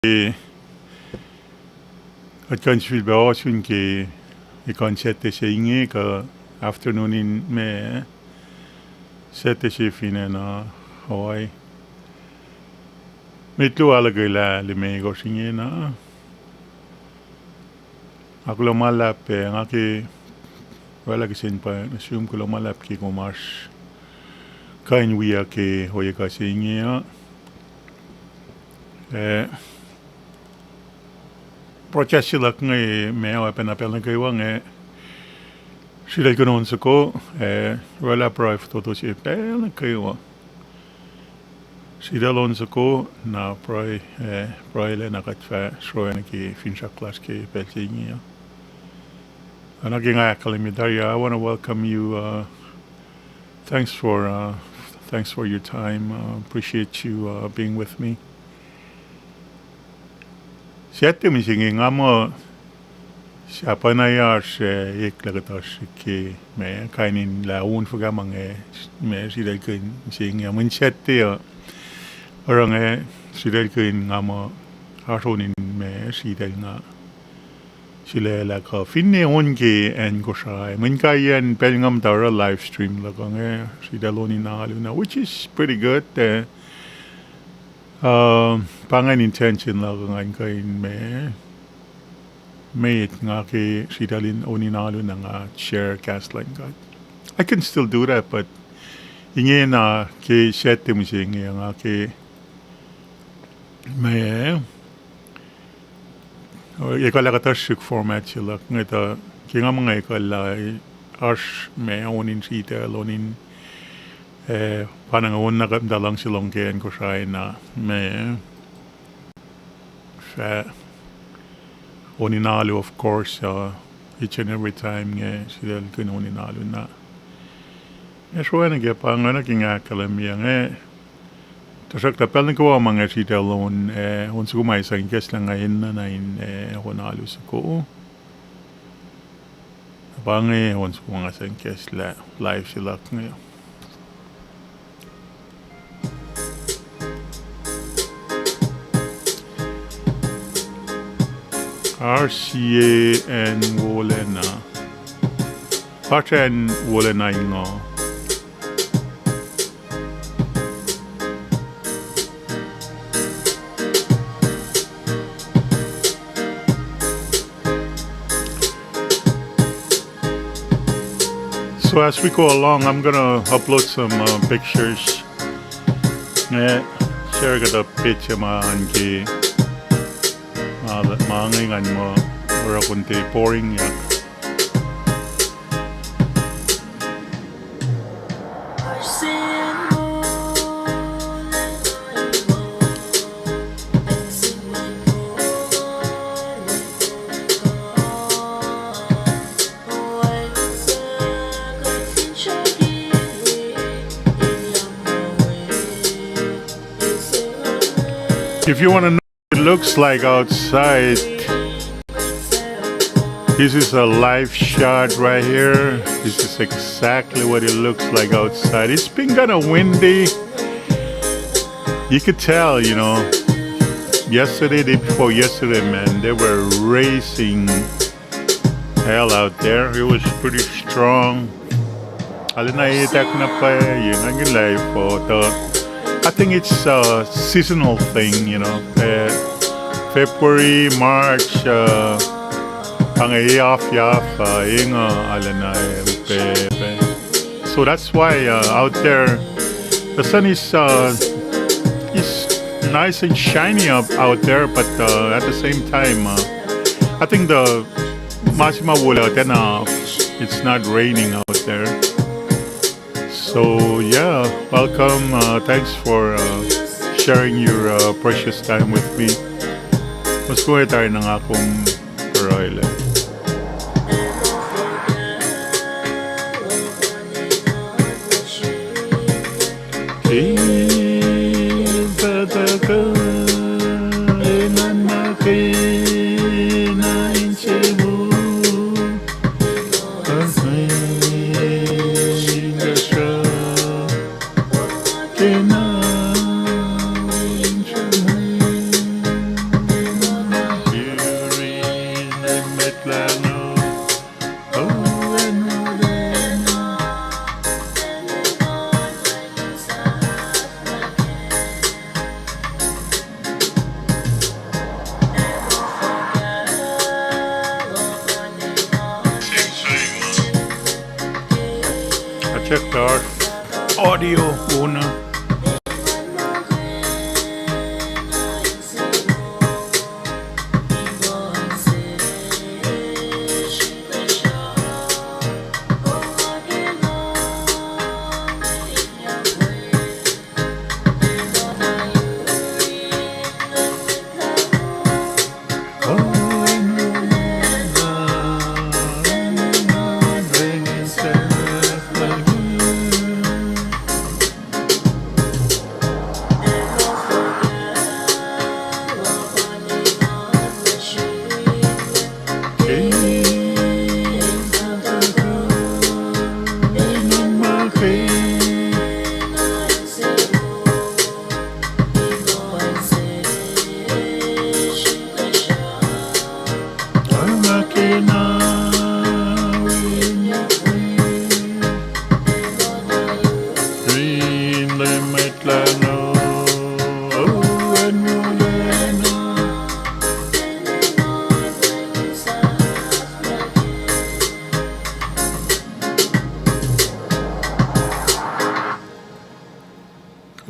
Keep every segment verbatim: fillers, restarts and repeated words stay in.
ke kuht kuh in sifilpac ohsun ke ekuh in Saturday se inge kuh afternoon in me Saturday se fin acn uh Hawaii. Met luo ahluhkwelah limekohsr ingena. Nga kuloh ma luhlahp, eh, nga ke oraclah kihsen pa nuh sum kuloh ma luhlahp ke kom oasr kuh in wiyuc ke ohiyac kuh se inge uh. Eh, broadcast se luhk inge ma oacpacna pacl nuh kwewa inge sritaclkihn on soko, eh, oraclah pruhe fototo se pacl nuh kwewa. Sritacl on soko, na pruhe, eh, pruhe lac na kuht fah sroacng ke finsrak lasr ke pacl se inge uh. Oacna ke nga ahkkahlwemye tari uh, I want to welcome you, uh, thanks for, uh, thanks for your time. Uh, appreciate you, uh, being with me. Saturday mihsenge nga muh sahp na oasr, eh, eklac kuhtuh srihk ke ma kain in lah on fuhkah ma inge ma sritaclkihn se inge uh. Mweyen Saturday uh, oruh inge sritaclkihn nga muh oasr on in ma sritacl nga sulaclah kuh finne on ke acn Kosrae. Mweyen kaiyacn pacl nga muhta oruh live stream luhk uh inge sritacl on in alu na, which is pretty good, eh, uh, pa ingacn intention luhk uh, ngan kuh in ma, met nga ke sritacl on in alu na nga share kahs luhn God. I can still do that, but ingena ke Saturday mihsenge nga ke ma ekuhllah kuhtuh srihk format se luhk inge tuh ke nga muh nga ekuhllah oasr ma on in sritacl on in, eh, pa na nga on na kuht muhta luhngse lohng ke acn Kosrae na ma fah on in alu, of course, uh, each and every time inge sritaclkihn on in alu na. Ac sroacng ke pa inge nuh ke nga ahkkahlwemye inge. Tuhsruhktuh pacl nuh kwewa ma inge sritacl on, eh, on soko ma sang ikacslah nga enenuh na in, eh, on alu soko. Pa inge on soko ma nga sang ikacslah live se luhk inge. Oasr sie acn wolacna. Oasr acn wolacna ingo. So as we go along, I'm gonna upload some, uh, pictures. Eh, share kuhtuh picture ma an ke, ma, ma inge ngan muh oruh kuht in tiac boring yak. If you want to know what it looks like outside, this is a live shot right here. This is exactly what it looks like outside. It's been kind of windy. You could tell, you know, yesterday, day before yesterday, man, they were raising hell out there. It was pretty strong. Arulacna etuh na pwacye, ngan live photo. I think it's a seasonal thing, you know. Uh, February, March, uh, ang e af yaf, uh, eng, uh, arulacna, uh, upac, upac. So that's why, uh, out there, the sun is, uh, is nice and shiny up out there, but, uh, at the same time, uh, I think the ma se ma wolacna tena, it's not raining out there. So, yeah, welcome. Uh, thanks for, uh, sharing your, uh, precious time with me. Mas kuh tari na nga kom pruhe lac. Audio owner.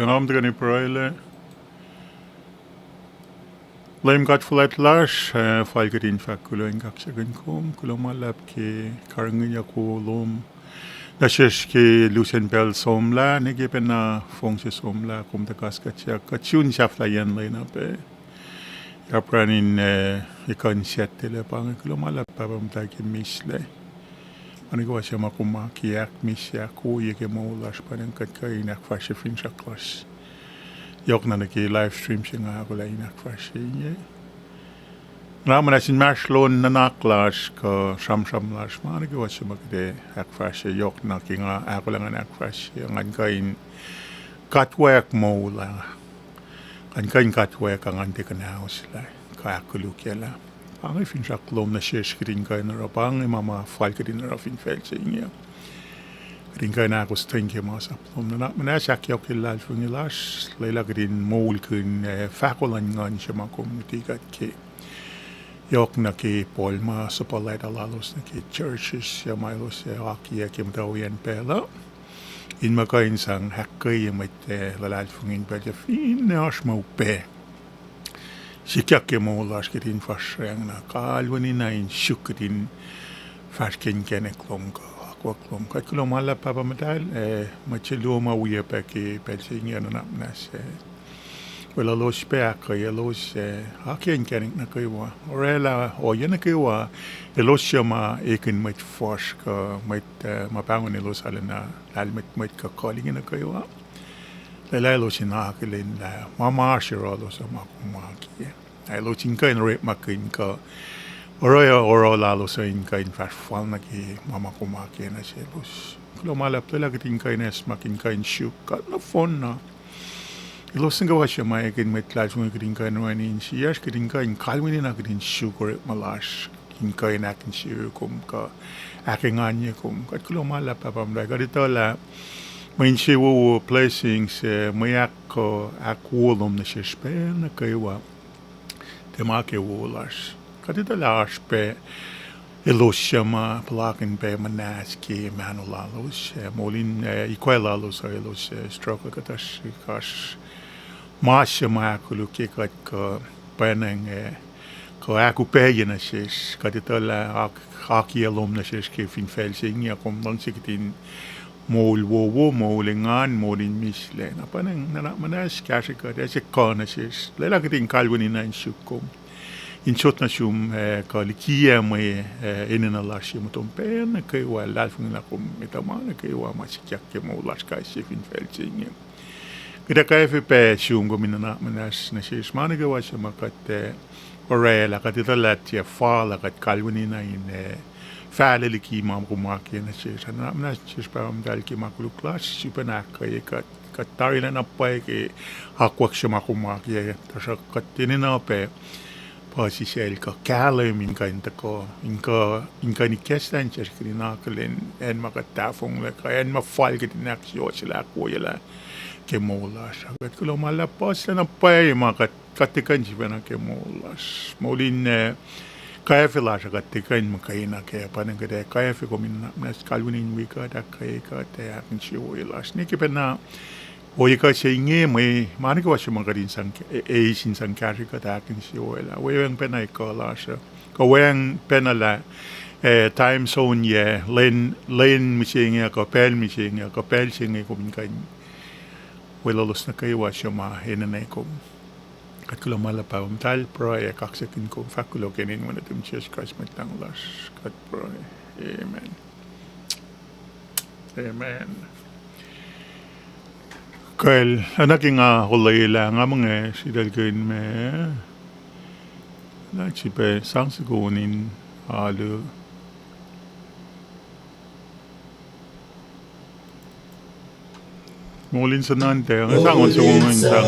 Kuloh ma luhlahp tuhkweni pruhe lac. Leum God fuhlwact lasr, eh, fal kuht in fahk kuloh in kaksakihn kom, kuloh ma luhlahp ke karihngihnyuck wo lom nuh sesr ke lusen pacl somlah, nuh ke pacna fong se somlah, kom tuh kas kuht siyuck, kuht sun sahflahiyacn lwen uh pac. Apkuhran in, eh, ekuh in siyuck lah pa inge, kuloh ma luhlahp Pahpah Muhtahl ke mislac. Ma nuh kwewa suc ma kom ahkkweye, ahkmihsye, ahkwoye ke moul lasr, pa inge kuht kuh in ahkfahsrye finsrak lasr yohkna nuh ke live stream se nga ahkolah in ahkfahsrye inge. Nga muhnahs inmahsrlon nuhnak lasr kuh sramsram lasr, ma nuh kwewa suc ma kuht ac ahkfahsrye yohkna ke nga ahkolah ngan ahkfahsrye, ngan kuh in katwack moul ah, ngan kuh in katwack ah ngan tiac kuhnahoslah kuh ahkkolukyelah. Pa inge finsrak lom nuh sesr kuht in kuh in oruh, pa inge ma ma fal kuht in oruh fin facl se inge. Kuht in kuh in ahkostwen ke masap lom. Nuhnak muhnahs ahkyohkye luhlahlfongi lasr, lwelah kuht in moulkihn, eh, fahko luhn nguhn se ma kom luti kuht ke. Yohkna ke pohl ma suhpuhlactuh lalos nuh ke churches, suc ma elos ac akiyac ke muhtwacwacackiyacn pacl uh, in muh kuh in sang ahkkweye mwet, eh, luhlahlfongi in pacl se finne oasr ma upac sikyak ke moul lasr, kuht in fahsracng na kalweni na in suk kuht in fahsr ke inkacnek lom kuh akwuck lom. Kuht kuloh ma luhlahp Pahpah Muhtahl, eh, mwet se luo ma wi pac ke pacl se inge, nuhnak muhnahs, eh, weluhlos pac ahkkweye elos, eh, akiyac inkacnek nuh kwewa. Orwaclah ohiyac nuh kwewa, elos suc ma ekihn mwet fuhsr kuh mwet, eh, ma pahngon elos arulacna lahlmwetmwet kuh kuh liki nuh kwewa. Lwelah elos in akihlen lah ma ma oasr yohrohlos uh ma kom akiyac. Na elos in kuh in orekmakihn kuh oruh, oruh lalos uh in kuh in fahsr fal nuh ke ma ma kom akiyac nuh selos. Kuloh ma luhlahp, lwelah kuht in kuh in acsmak in kuh in suk kuht nohfohn na. Elos nuh kwewa suc ma ekihn mwet luhlahlfongi, kuht in kuh in oacna insiyacsr, kuht in kuh in kalweni na kuht in suk orekma lasr in kuh in ahkinsewowo kom kuh ahkenganye kom. Kuht kuloh ma luhlahp Pahpah Muhtahl, kuht etuh lah mwe insewowo, blessings, eh, mwe ahk kuh ahkwo lom nuh sesr pacl nuh kwewa tiac ma ke wo lasr. Kuht etuh lah oasr pac elos suc ma puhlakihn pac muhnahs ke mahno lalos, eh, moul in, eh, ikoac lalos uh elos, eh, struggle kuhtuh srihkasr. Ma suc ma ahkkolukye kuht kuh pwacnwacng, eh, kuh ahkupacye nuh sesr. Kuht etuh lah ak-, akiyac lom nuh sesr ke fin facl se inge, kom luhngse kuht in moul wowo, moul engan, moul in mislac. Na pwacnwacng nuhnak muhnahs kahsrwe kuht, ase kuh nuh sesr. Lwelah kuht in kalweni na in suk kom in sot nuh sum, eh, kuh likiyac mwe, eh, enenuh lasr ye muhtom pacl nuh kwewa, luhlahlfongi lah kom etuh ma nuh kwewa ma sikyak ke moul lasr kais sie fin facl se inge. Kuht ac kwacfe pac sum kom in nuhnak muhnahs nuh sesr ma nuh kwewa suc ma kuht, eh, orwaclah, kuht etuh lah tiac fal uh kuht kalweni na in, eh, fahlac liki ma kom akiyac nuh sesr. Nuhnak muhnahs nuh sesr Pahpah Muhtahl ke ma koluk lasr, sifilpac ahkkweye kuht, kuht tari lah na pwacye ke akwuck se ma kom akiyac, tuhsruhk kuht enenuh pac puhsisacl kuh kahlwem in kuh in tuhkuh, in kuh, in kuh in ikacslah in sesr kuht in akihlen acn ma kuht tahfonglac kuh acn ma fal kuht in ahksuwohsyelah, ahkwoyelah ke moul lasr. Kuht kuloh ma luhlahp puhsisacl na pwacye ma kuht, kuht tiac kuh in sifacna ke moul lasr. Moul in, eh, kwacfe lasr uh kuht tiac kuh in muhkwena kac, pa na kuht ac kwacfe kom in na muhnahs kalweni in wi kuht, ahkkweye kuht, ac ahkinsewowoye lasr. Nwe ke pacna ohiyac kuh se inge mwe, ma nuh kwewa se ma kuht in sang, e-, eis in sang kahsrwe kuht ahkinsewowoye lah weacng pacna ekuh lasr uh, kuh weacng pacna lah, eh, time zone yac, lwen, lwen mihsenge, kuh pacl mihsenge, kuh pacl se inge kom in kuh in weluhlos nuh kwewa suc ma enenuh kom. Kuht kuloh ma luhlahp Pahpah muhtahl, pruhe ac kaksakihn kom, fahk kuloh ke inen wen nuhtum Jisus Kraist Mwet Lahngo lasr, kuht pruhe. Amen. Amen. Kacl, oacna ke nga olwelah, nga muhngac sritaclkihn ma, na srihpac sang soko in alu. Moul in suhnuhntac, nga sang on soko in sang.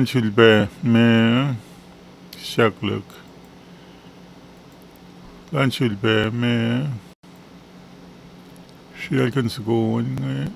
Sulpac me, sahkluk. Lan sulpac me, srilalkihn soko on inge.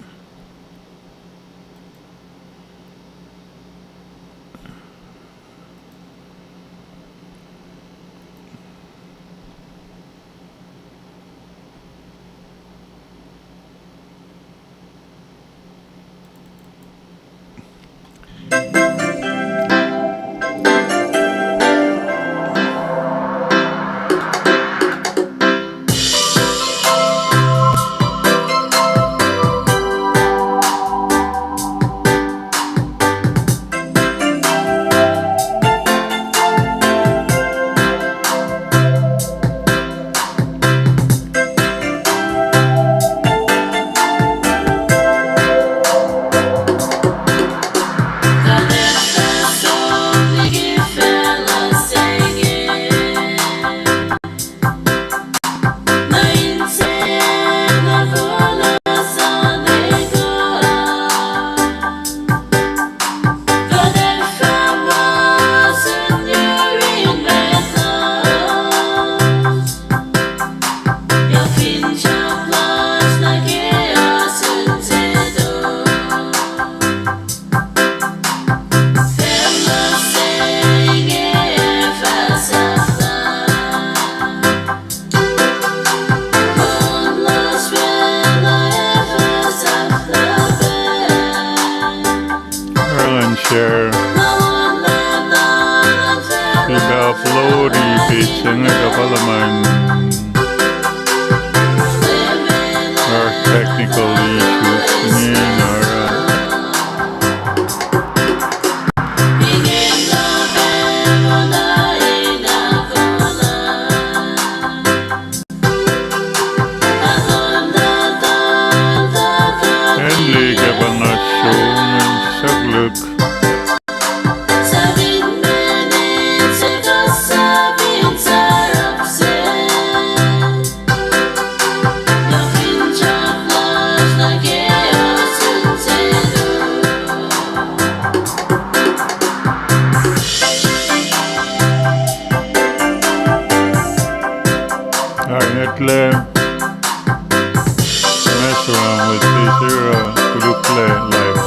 Oruh ngan share. Fin upload-i page se inge kuh pa luhman, uh, technical issues inge, uh, Acn Lake pa nga som, sahkluk. Arnetlac. Mess around with this here, uh, kuluklac live.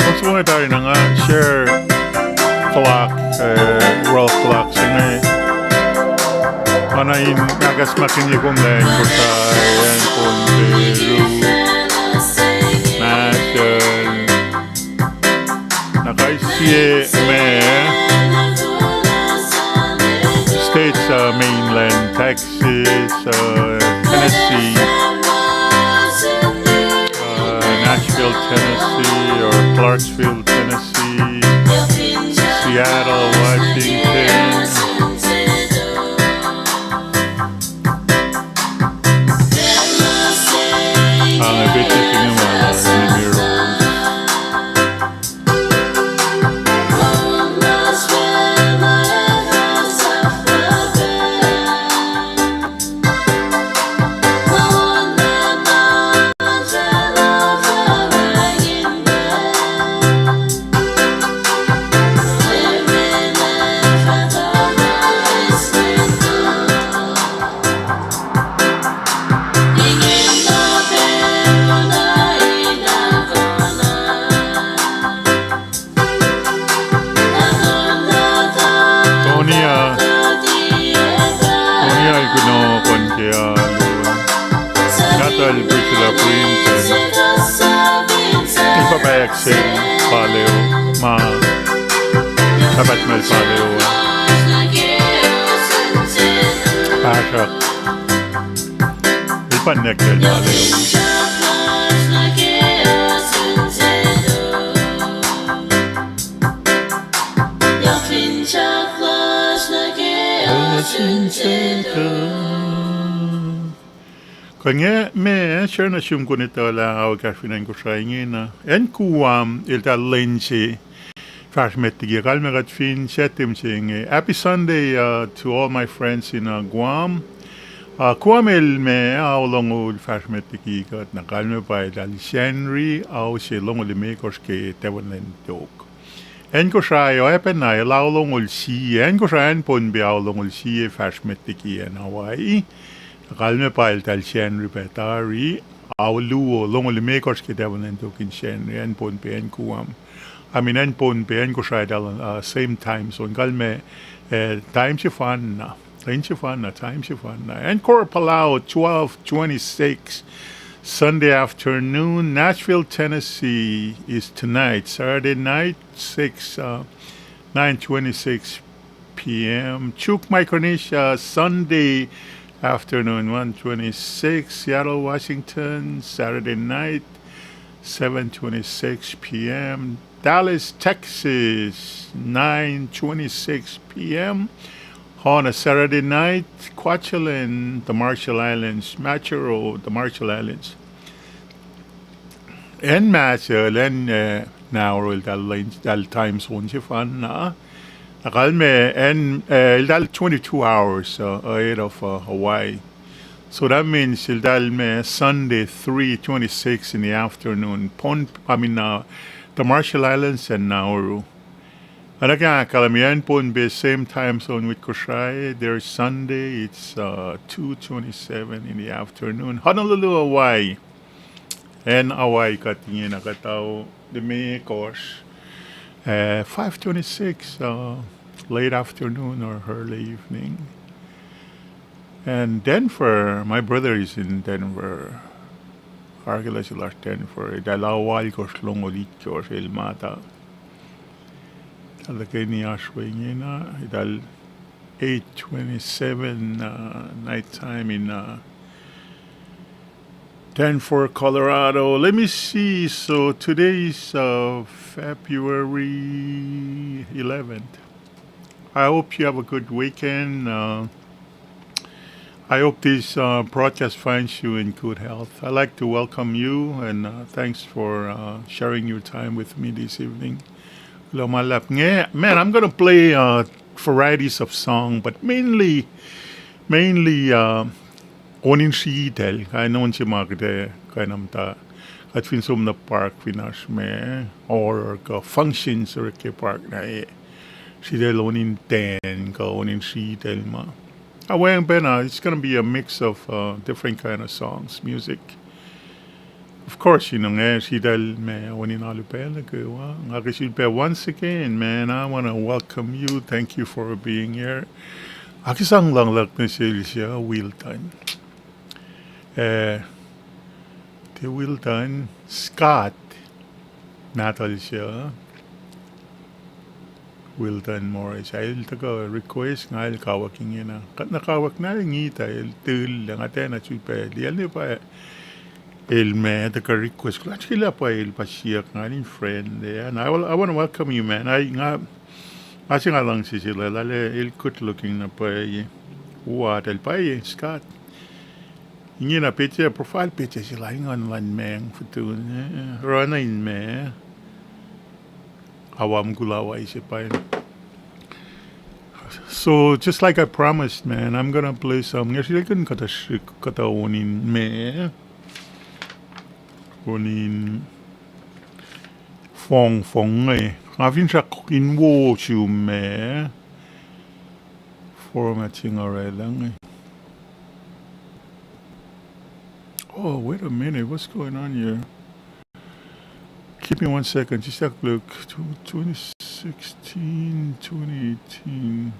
Once upon a time, nga share clock, uh, world clock se inge. Nga na in ahkacsmakihnye kom lah acn Kosrae, acn Pohnpei, Marshall, na kais sie ma states, uh, mainland, Texas, uh, Tennessee, uh, Nashville, Tennessee, or Clarksville, Tennessee, Seattle, Washington. Ang epit se inge ma lah Nimiros. Tonia, Tonia el kunohkohn ke alu. Nahtuhl Priscilla Brinton. El pa pahyuck sel Paleo, ma, pahpah tuhmwacl Paleo. Ahsruhk. El pa nwacklah Paleo. Kuh inge ma share nuh sum kuh in etuh lah ao kahsruh in acn Kosrae ingena. Acn Guam, eltahl lwen se fahsr met liki kalmac kuht fin Saturday se inge. Happy Sunday, uh, to all my friends in, uh, Guam. Ah, Guam el ma ao longoul fahsr met liki kuht, na kalmac pa eltahl Sacnri, ao se longoul limekohsr ke Tafunlen tok. Acn Kosrae oacpacna el ao longoul sie, acn Kosrae, acn Pohnpei ao longoul sie fahsr met liki acn Hawaii. Na kalmac pa eltahl Sacnri pac tari, ao luo longoul limekohsr ke Tafunlen tok in Sacnri, acn Pohnpei, acn Guam. I mean, acn Pohnpei, acn Kosrae eltahl, uh, same time zone. Kalmac, uh, time sefanna. Time sefanna, time sefanna. Anchor Palau, twelve twenty-six, Sunday afternoon. Nashville, Tennessee is tonight, Saturday night, six, uh, nine twenty-six p m. Chuuk, Micronesia, Sunday afternoon, one twenty-six. Seattle, Washington, Saturday night, seven twenty-six p m. Dallas, Texas, nine twenty-six p m on a Saturday night. Kwajalein, the Marshall Islands, Majuro, the Marshall Islands. Acn Majuro, acn, uh, Nauru, eltahl, eltahl time zone sefanna. Na kalmac acn, uh, eltahl twenty-two hours, uh, ahead of, uh, Hawaii. So that means eltahl ma Sunday, three twenty-six in the afternoon. Pon, I mean, uh, the Marshall Islands and Nauru. And again, kalmac acn Pohnpei, same time zone with Kosrae. There's Sunday, it's, uh, two twenty-seven in the afternoon. Honolulu, Hawaii. Acn Hawaii kuht ingena, kuht ao limekohsr, uh, five twenty-six, uh, late afternoon or early evening. And Denver, my brother is in Denver. Argila se lasr Denver. Eltahl ao alkohsr longoul itkohsr el mata. Eltahl tuhkweni oasr we ingena, eltahl eight twenty-seven, uh, night time in, uh, Denver, Colorado. Let me see. So today is, uh, February eleventh. I hope you have a good weekend. Uh, I hope this, uh, broadcast finds you in good health. I'd like to welcome you and, uh, thanks for, uh, sharing your time with me this evening. Kuloh ma luhlahp inge. Man, I'm gonna play, uh, varieties of song, but mainly, mainly, uh, on in sritacl, kain on se ma kuht, kain na muhta, kuht fin som nuh park fin oasr ma, or kuh functions orek ke park na, eh, sritacl on in ten, kuh on in sritacl ma. Aweng pacna, it's gonna be a mix of, uh, different kind of songs, music. Of course, you know, nga sritacl ma on in alu pacl nuh kwewa. Nga ke sulpac once again, man, I wanna welcome you. Thank you for being here. Ac ke sang luhng luhk nuh sel se Wilton. Eh, tiac Wilton, Scott. Nahtuhl se Wilton Morris, el tuhkuh request, nga el kawuck ingena. Kuht na kawuck na ngita el tilac, nga tiacna sulpac liyacl ne pa el ma tuhkuh request. Kuloh ke lah pa el pa siyuck nga in friend, yeah. And I will, I wanna welcome you, man. Nga, nga se nga luhngse sel, el, el good looking na pwacye. Uat el pwacye, Scott. Ingena picture, profile picture se lal, ngan lan meng fotun, eh, rana in ma. Awam kulawa ise pain. So, just like I promised, man, I'm gonna play some. Nga sritacl kuhn kuhtuh srihk, kuhtuh on in ma, on in fongfong inge. Nga finsrak in wo sum ma format se nga orwaclah inge. Oh, wait a minute. What's going on here? Give me one second. Just have a look. Tw-, twenty sixteen, twenty eighteen.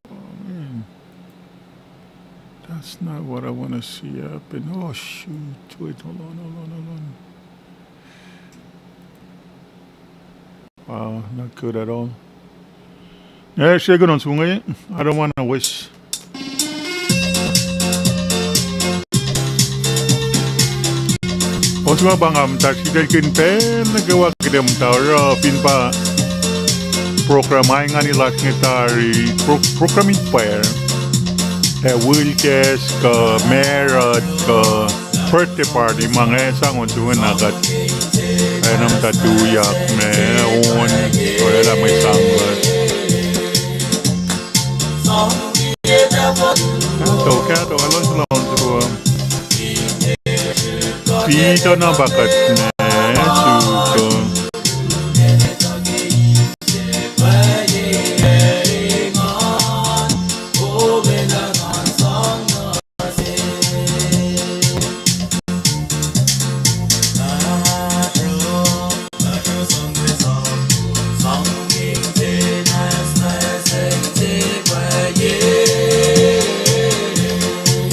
Oh, man. That's not what I wanna see happen. Oh, shoot. Wait, hold on, hold on, hold on. Wow, not good at all. Eh, srihke on sunge, I don't wanna waste. Osun ma pa nga muhta sritacl kihn pacl nuh kwewa kuht muhta oruh fin pa program ah, ingani lasr inge tari pro-, program in pwacr. Eh, wheelchairs kuh marriage kuh birthday party ma nga sang on tuh na kuht. Enam ta tuyak me on, orwaclah mwe sang luhk. Kahto, kahto, aluhn Pituh na pa kuht ma suk uh.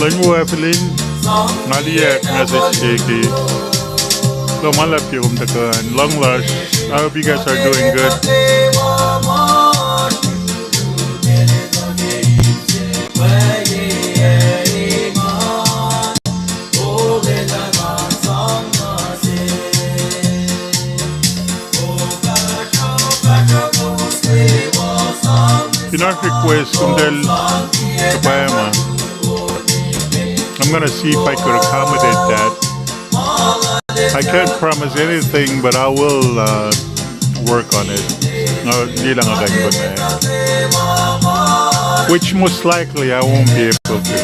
Lwen wo Evelyn, nga liye message se ke. Kuloh ma luhlahp ke kom tuhkuh an. Luhng lasr. I hope you guys are doing good. Fin oasr request, komtal tuhpwacma. I'm gonna see if I could accommodate that. I can't promise anything, but I will, uh, work on it. Nga liye lah nga kuh in konwacack. Which most likely I won't be able to.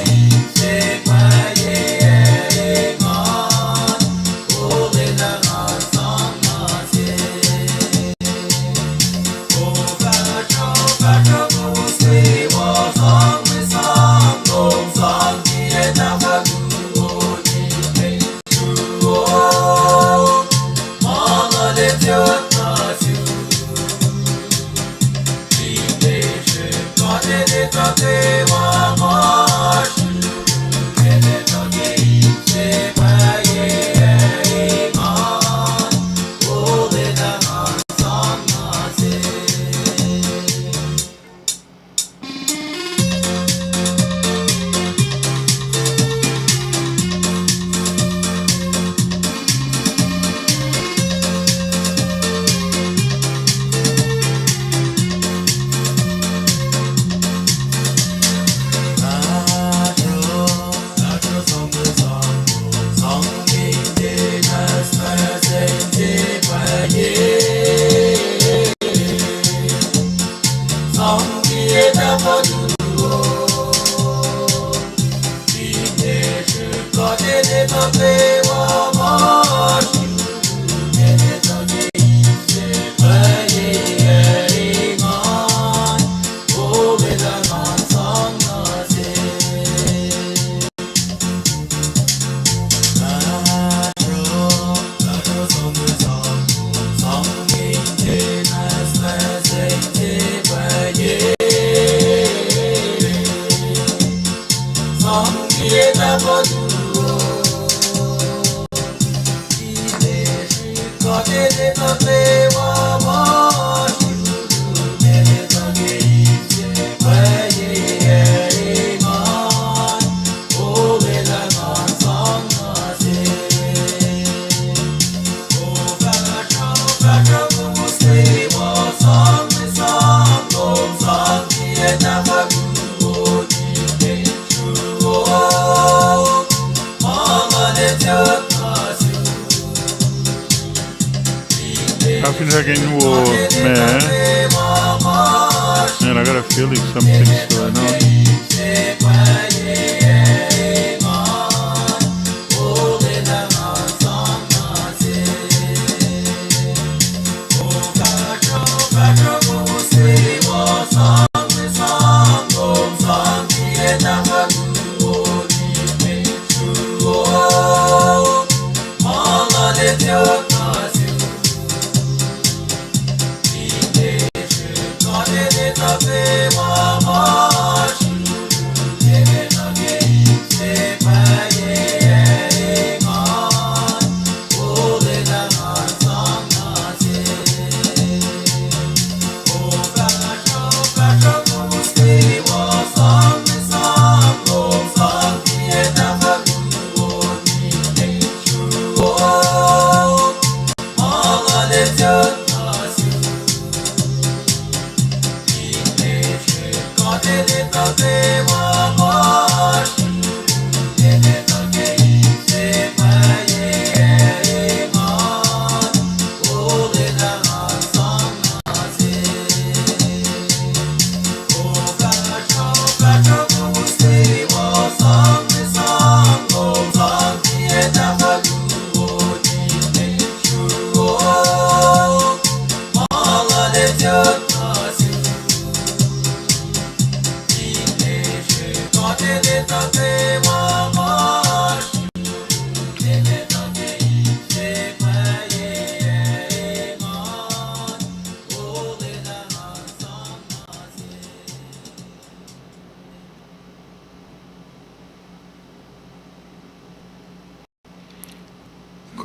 Afin fucking wo, man. Man, I got a feeling something's going on.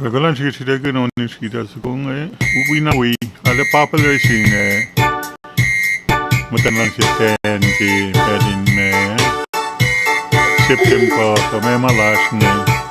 Kuloh srihke srihpac ke on srihke soko inge. Wi na wi, arlac popular se inge. Muhtwacn luhn Setan ke pacl in ma Septempuh, kuh ma ma lasr inge.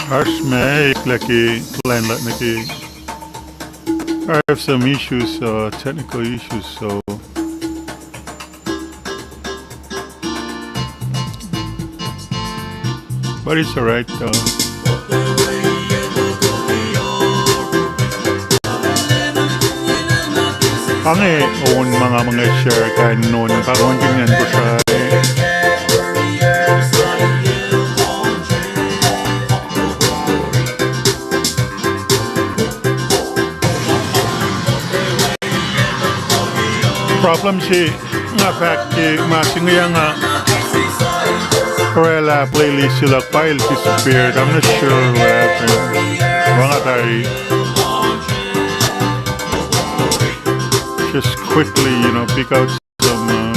Oasr ma eklac ke plwacn luhk nuh ke, I have some issues, uh, technical issues, so, but it's all right, though. Pa inge on ma nga muh nga share kain on, pa on kihtin acn Kosrae. Problem se nga fahk ke ma se inge nga orwaclah playlist se luhk pa el disappeared. I'm not sure what happened. Well, nga tari just quickly, you know, pick out some uh,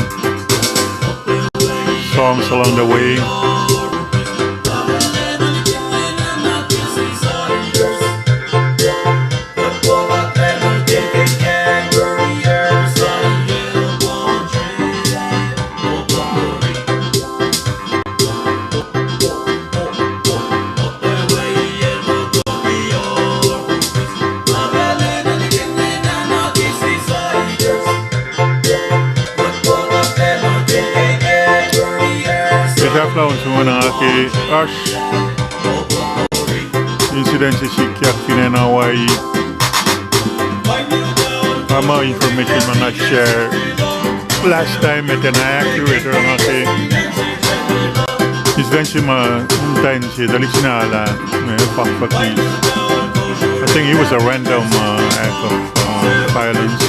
songs along the way. Ke sahflah on se inge nga ke oasr incident se sikyak fin acn Hawaii. Pa ma information ma nga share last time, ac tiacna accurate, oruh nga ke incident se ma muhtwacn se tuhlihk se na lah, eh, fuck, fuck, I think it was a random uh, act of uh, violence.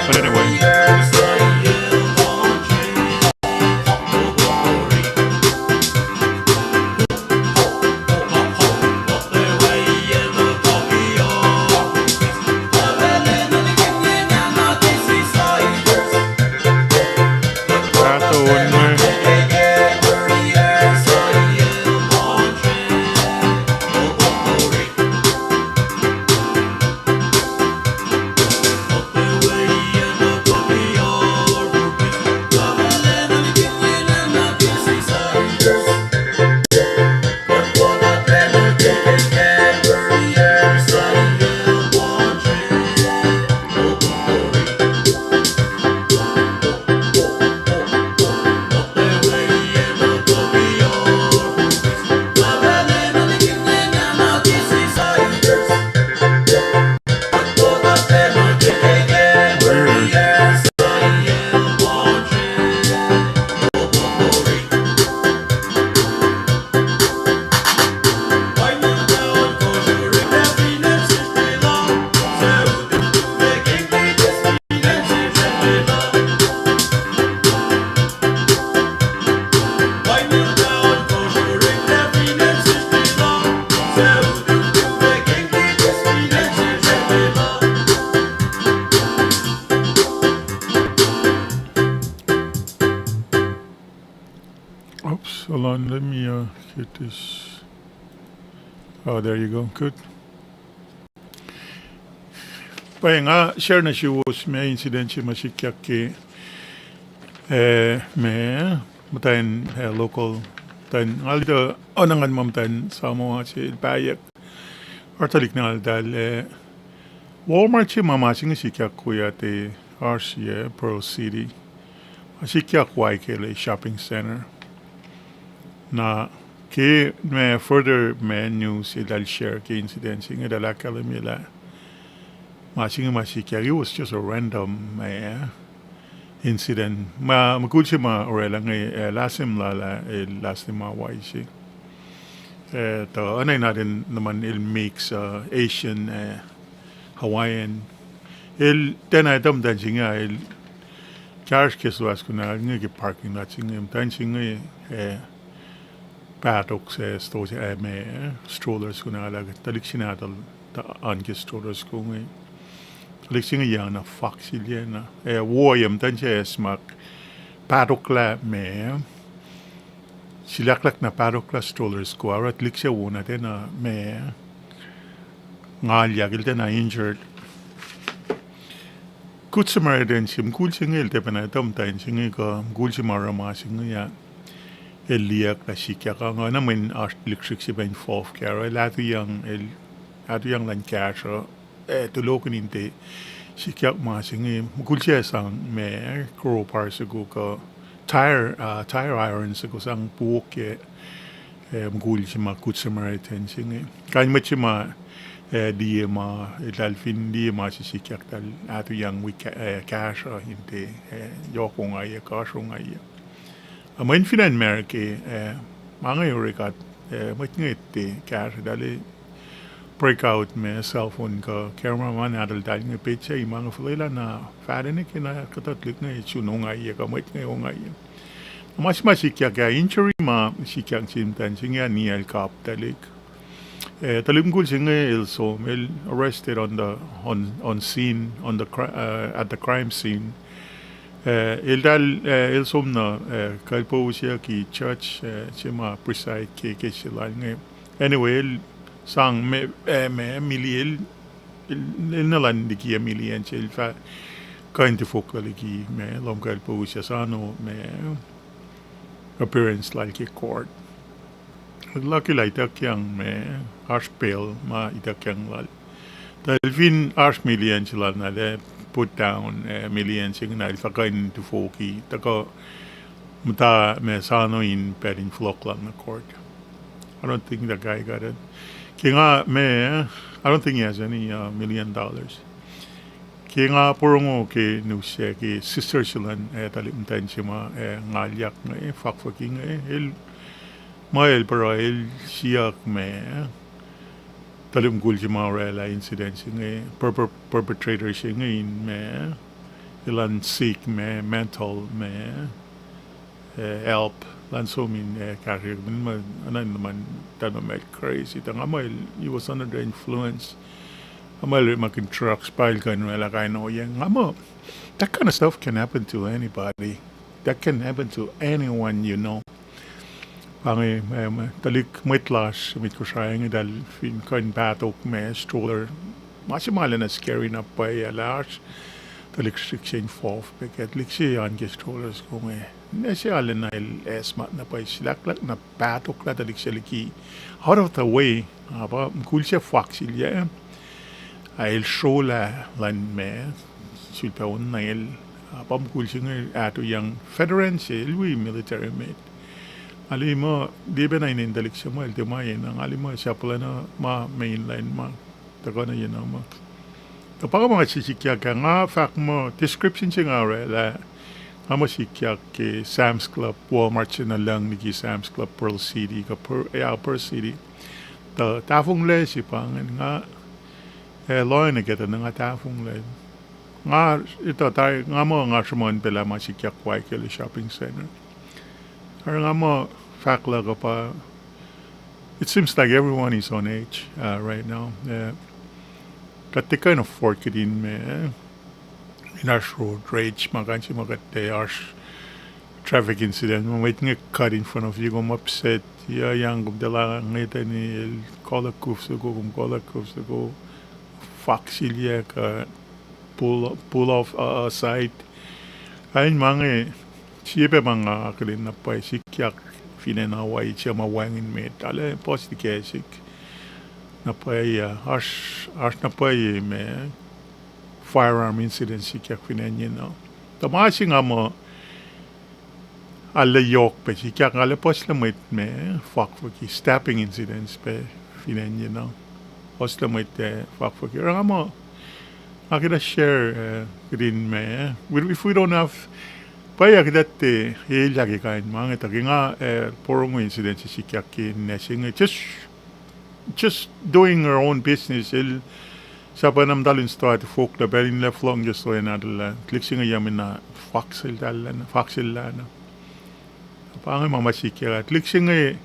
Anyway. Oops, hold on, let me uh, get this. Oh, there you go, good. Pwacye, nga share nuh suwos ma incident se ma sikyak ke, eh, ma, muhtwacn, eh, local, muhtwacn, nga lita oacna ngan ma muhtwacn Samoa se el pahyuck. Oruh tuhlihk na eltahl, eh, Walmart se ma ma se inge sikyak we ah, oasr sie Pearl City. Ma sikyak Waikele Shopping Center. Na ke ma further ma news eltahl share ke incident se inge, eltahl ahkkahlwemye lah ma se inge ma sikyak, it was just a random, eh, incident. Ma mukul se ma orwaclah inge, eh, last name lal ah, eh, last name ma Hawaii se. Eh, tuh oacna in nuhman el mix, uh, Asian, eh, Hawaiian. El tiacna etuh muhtwacn se inge, el kahsruh ke sulas kunahl inge ke parking lot se inge, muhtwacn se inge, eh, pahtok se, sto se, eh, ma, eh, strollers kunahl ah, tuhlihk se nahtuhl, tuh an ke strollers ko inge. Tuhlihk se inge yac na fuck silyac na. Eh, wo ye muhtwacn se, eh, smack pahtoklah ma, silahklahk na pahtoklah strollers ko, oruh tuhlihk se wo na tiacna ma, ngalyak, el tiacna injured. Good Samaritan se, mukul se inge el tiacpacna etuh muhtwacn se inge kuh mukul se ma oruh ma se inge ah, el liye lah sikyak ah, nga na mweyen oasr tuhlihk srihk se pa involve ke oruh, el atuyang, el atuyang lah in kahsruh eh, tulohkihn in tiac sikyak ma se inge, mukul se sang ma crowbar soko kuh tire, ah, tire iron soko sang puokyac, eh, mukul se ma Good Samaritan se inge. Kain mwet se ma, eh, liye ma, eltahl fin liye ma se sikyak eltahl ahtuhiyang wi ka-, eh, kahsruh in tiac, eh, yohk ongaiyac, kahsruh ongaiyac. Ah, mweyen fin acn America, eh, ma inge orek, eh, mwet inge tiac kahsruh, eltahl break out ma cell phone kuh camera ma nahtuhltahl inge petsac ma inge fuhlwelah na fahlacna ke na kuhtuh tuhlihk inge sun ongaiyac kuh mwet inge ongaiyac. Na ma se ma sikyak ah, injury ma sikyak sin muhtwacn se inge ah, niyacl kap tuhlihk. Eh, tuhlihk mukul se inge el som, el arrested on the, on, on scene, on the cri-, uh, at the crime scene. Eh, eltahl, eh, el som na, eh, kalpousyucki judge, eh, se ma preside ke case se lal inge. Anyway, el sang ma, eh, ma, miliacl, el, el nuh lan liki a miliacn se el fah kuh in tifoklac liki ma lohm kalpousyuc sano ma appearance lal ke court. Luckily ituckyang ma oasr bail ma ituckyang lal. Tuh el fin oasr miliacn se lal na el put down, eh, miliacn se inge na el fah kuh in tifoki, tuhkuh muhta ma sano in pacl in fohlohk lal nuh court. I don't think that guy got it. Ke nga ma, I don't think he has any, uh, million dollars. Ke nga porongo ke news ah ke sister se luhn, eh, tuhlihk muhtwacn se ma, eh, ngalyak inge, fakfaki inge, el, ma el pruhe el siyuck ma, tuhlihk mukul se ma orwaclah incident se inge, perper-, perpetrator se inge in ma, elan seek ma, mental ma, eh, help, elan som in, eh, kahsrwe, ma, anan ma, tuh ma el crazy, tuh nga muh el, he was under the influence. Nga muh el orekmakihn drugs pa el kuh in orwaclah kain ohiyac. Nga muh, that kind of stuff can happen to anybody. That can happen to anyone, you know. Pa inge, em, tuhlihk mwet lasr, mwet Kosrae inge eltahl fin kuh in pahtok ma stroller. Ma se ma lacna scary na pwacye lah oasr tuhlihk srihsrihk se involved pac ke tuhlihk se an ke stroller soko inge. Na se arulacna el acsmak na pwacye, silahklahk na pahtoklah tuhlihk se liki out of the way. Ah, pa mukul se faksilyac. Ah, el srolah luhn ma, sulpac on na el, ah, pa mukul se inge ahtuhiyang veteran se, el wi military met. Nga liye muh, liye pacna inen tuhlihk se ma el tiac ma yena, nga liye muh sahp lacna ma main line ma, tuhkuh na yena ma. Tuh pa nga ma se sikyak ah, nga fahk muh description se nga orwaclah, nga muh sikyak ke Sam's Club, Walmart se na lucng liki Sam's Club, Pearl City, kuh Pearl, ah, Pearl City. Tuh tahfonglac se pa ingacn nga, eh, lohacng nuh ke tuh na nga tahfonglac. Nga, etuh tari, nga muh nga sruhmuhn pacl ah ma sikyak Waikele Shopping Center. Oruh nga muh fahk luhk uh pa, it seems like everyone is on edge, uh, right now. Uh, kuht tiac kuh in afford kihtin ma, in oasr road rage, ma kuh in se ma kuht tiac oasr traffic incident, ma mwet inge cut in front of you, kom upset, ya yang kom tiac lah ngetani el koluk kuf soko, kom koluk kuf soko, faksilyac kuh pull, pull off, uh, aside. Kain ma inge, sie pac ma nga akihlen na pwacye sikyak fin acn Hawaii, sie ma wacngihn met, arlac puhs liki sik. Na pwacye, oasr, oasr na pwacye ma firearm incident sikyak fin acn yenu. Tuh ma se nga muh arlac yohk pac sikyak, arlac puhslac mwet ma fakfaki, stabbing incidents pac fin acn yenu. Puhslac mwet, eh, fakfaki. Oruh nga muh, nga kuhtuh share, eh, kihtin ma, we, if we don't have, pwacye kuht tiac elyah ke kain ma inge, tuh ke nga, eh, porongo incident se sikyak ke ninac se inge, just just doing her own business, el sahp na muhta lun stoa tifoklac, pacl in lef lohng ke stoa nahtuhl ah, tuhlihk se inge yac mena fakseltahl, faksellah na. Pa inge ma ma sikyak ah, tuhlihk se inge,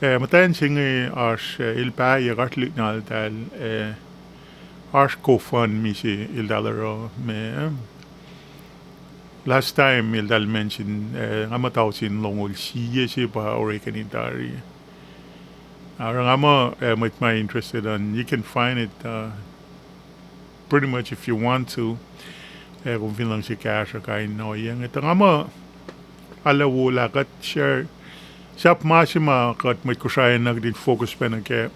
eh, muhtwacn se inge oasr, eh, el pahyuck, oasr tuhlihk nahtuhl, eh, oasr GoFundMe se eltahl oruh ma, last time eltahl mention, eh, nga muh tausin longoul sie se pa orekeni tari. Oruh nga muh, eh, mwet ma interested an, you can find it, uh, pretty much if you want to. Eh, kom fin luhngse kahsruh kain ohiyac inge. Tuh nga muh, arlac wo lah kuht share, sahp ma se ma kuht mwet Kosrae na kuht in focus pacna kac.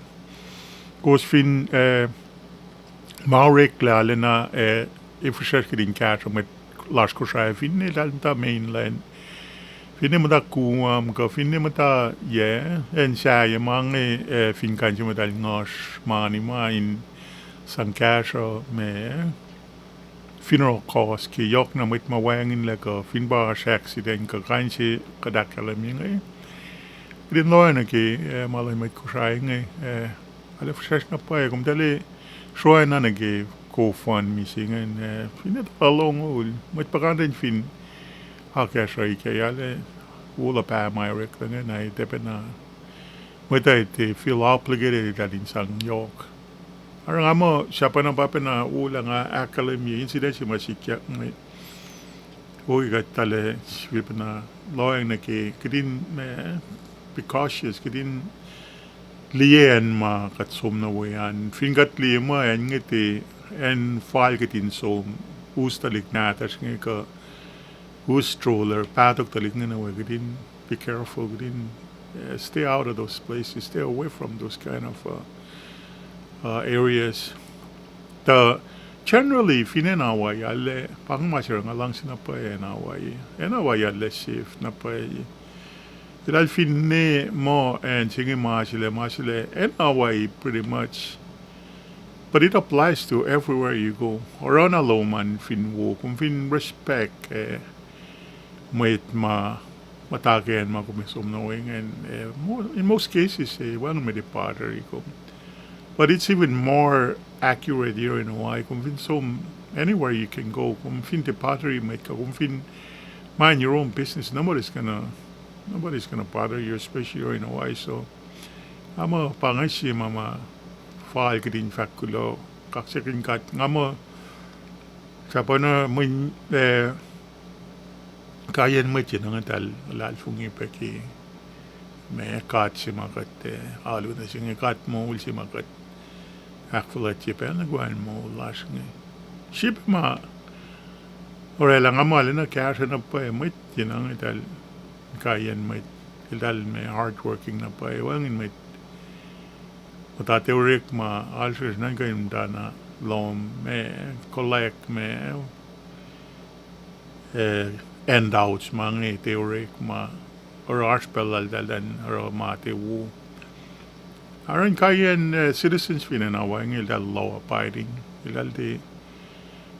Kowos fin, eh, ma oreklac arulacna, eh, ac fihsracsr kihtin kahsruh mwet lasr Kosrae, finne eltahl muhta mainland, finne muhta Guam, kuh finne muhta, yac, acn sahyac ma inge, eh, fin kuh in se muhtahl nguhsr mani ma in sang kahsruh ma funeral cost ke yohk na mwet ma wacngihnlac kuh fin pa oasr accident kuh kuh in se kuht ahkkahlwemye inge. Kihtin lohacng nuh ke, eh, ma luhn mwet Kosrae inge, eh, arlac fihsracsr na pwacye, komtacl sroacng na nuh ke GoFundMe se ingacn, eh, finne tuh longoul, mwet puhkantwen fin akacsruhi ke arlac wo luhpah ma oreklac ingacn, na etacpacna mwet uh tiac feel obligated eltahl in sang yohk. Oruh nga muh sahp na pacna wo lah nga ahkkahlwemye incident se ma sikyak inge. Wo kuht arlac sifilpacna lohacng nuh ke kihtin, eh, be cautious, kihtin liye acn ma kuht som nuh we an. Fin kuht liye muh acn inge tiac acn fal kihtin som, us tuhlihk nahtuhsr inge kuh us stroller, pahtok tuhlihk inge nuh we, kihtin be careful, kihtin, eh, stay out of those places, stay away from those kind of, uh, uh, areas. Tuh generally fin acn Hawaii arlac, pa inge ma se oruh nga luhngse na pwacye acn Hawaii. Acn Hawaii arlac safe na pwacye. Eltahl finne muh acn se inge ma selac, ma selac, acn Hawaii pretty much. But it applies to everywhere you go. Oruh na lom an fin wo, kom fin respect, eh, mwet ma muhta ke acn ma kom ac som nuh we ingacn, eh, mo-, in most cases, eh, wacngihn mwet ac bother-i kom. But it's even more accurate here in Hawaii. Kom fin som, anywhere you can go, kom fin tiac bother-i mwet kuh kom fin mind your own business, nobody's gonna, nobody's gonna bother you, especially here in Hawaii. So, nga muh pa inge sie ma ma fal kihtin fahk kuloh, kaksakihn God, nga muh sahp na mwe, eh, kaiyacn mwet yen inge eltahl luhlahlfongi pac ke ma God se ma kuht, eh, alu nuh se inge, God moul se ma kuht ahkfuhlwactye pacl nuh kwewa in moul lasr inge. Srihpac ma orwaclah, nga muh arulacna kahsruh na pwacye mwet yen inge eltahl kaiyacn mwet, eltahl ma hardworking na pwacye, wacngihn mwet muhta tiac orekma, alsrasr nuhnkuh in muhta na lohm, ma collect ma, eh, handouts ma inge tiac orekma, oruh oasr pacl laltahl an oruh ma tiac wo. Oruh in kaiyacn, eh, citizens fin acn Hawaii inge eltahl law abiding, eltahl tiac,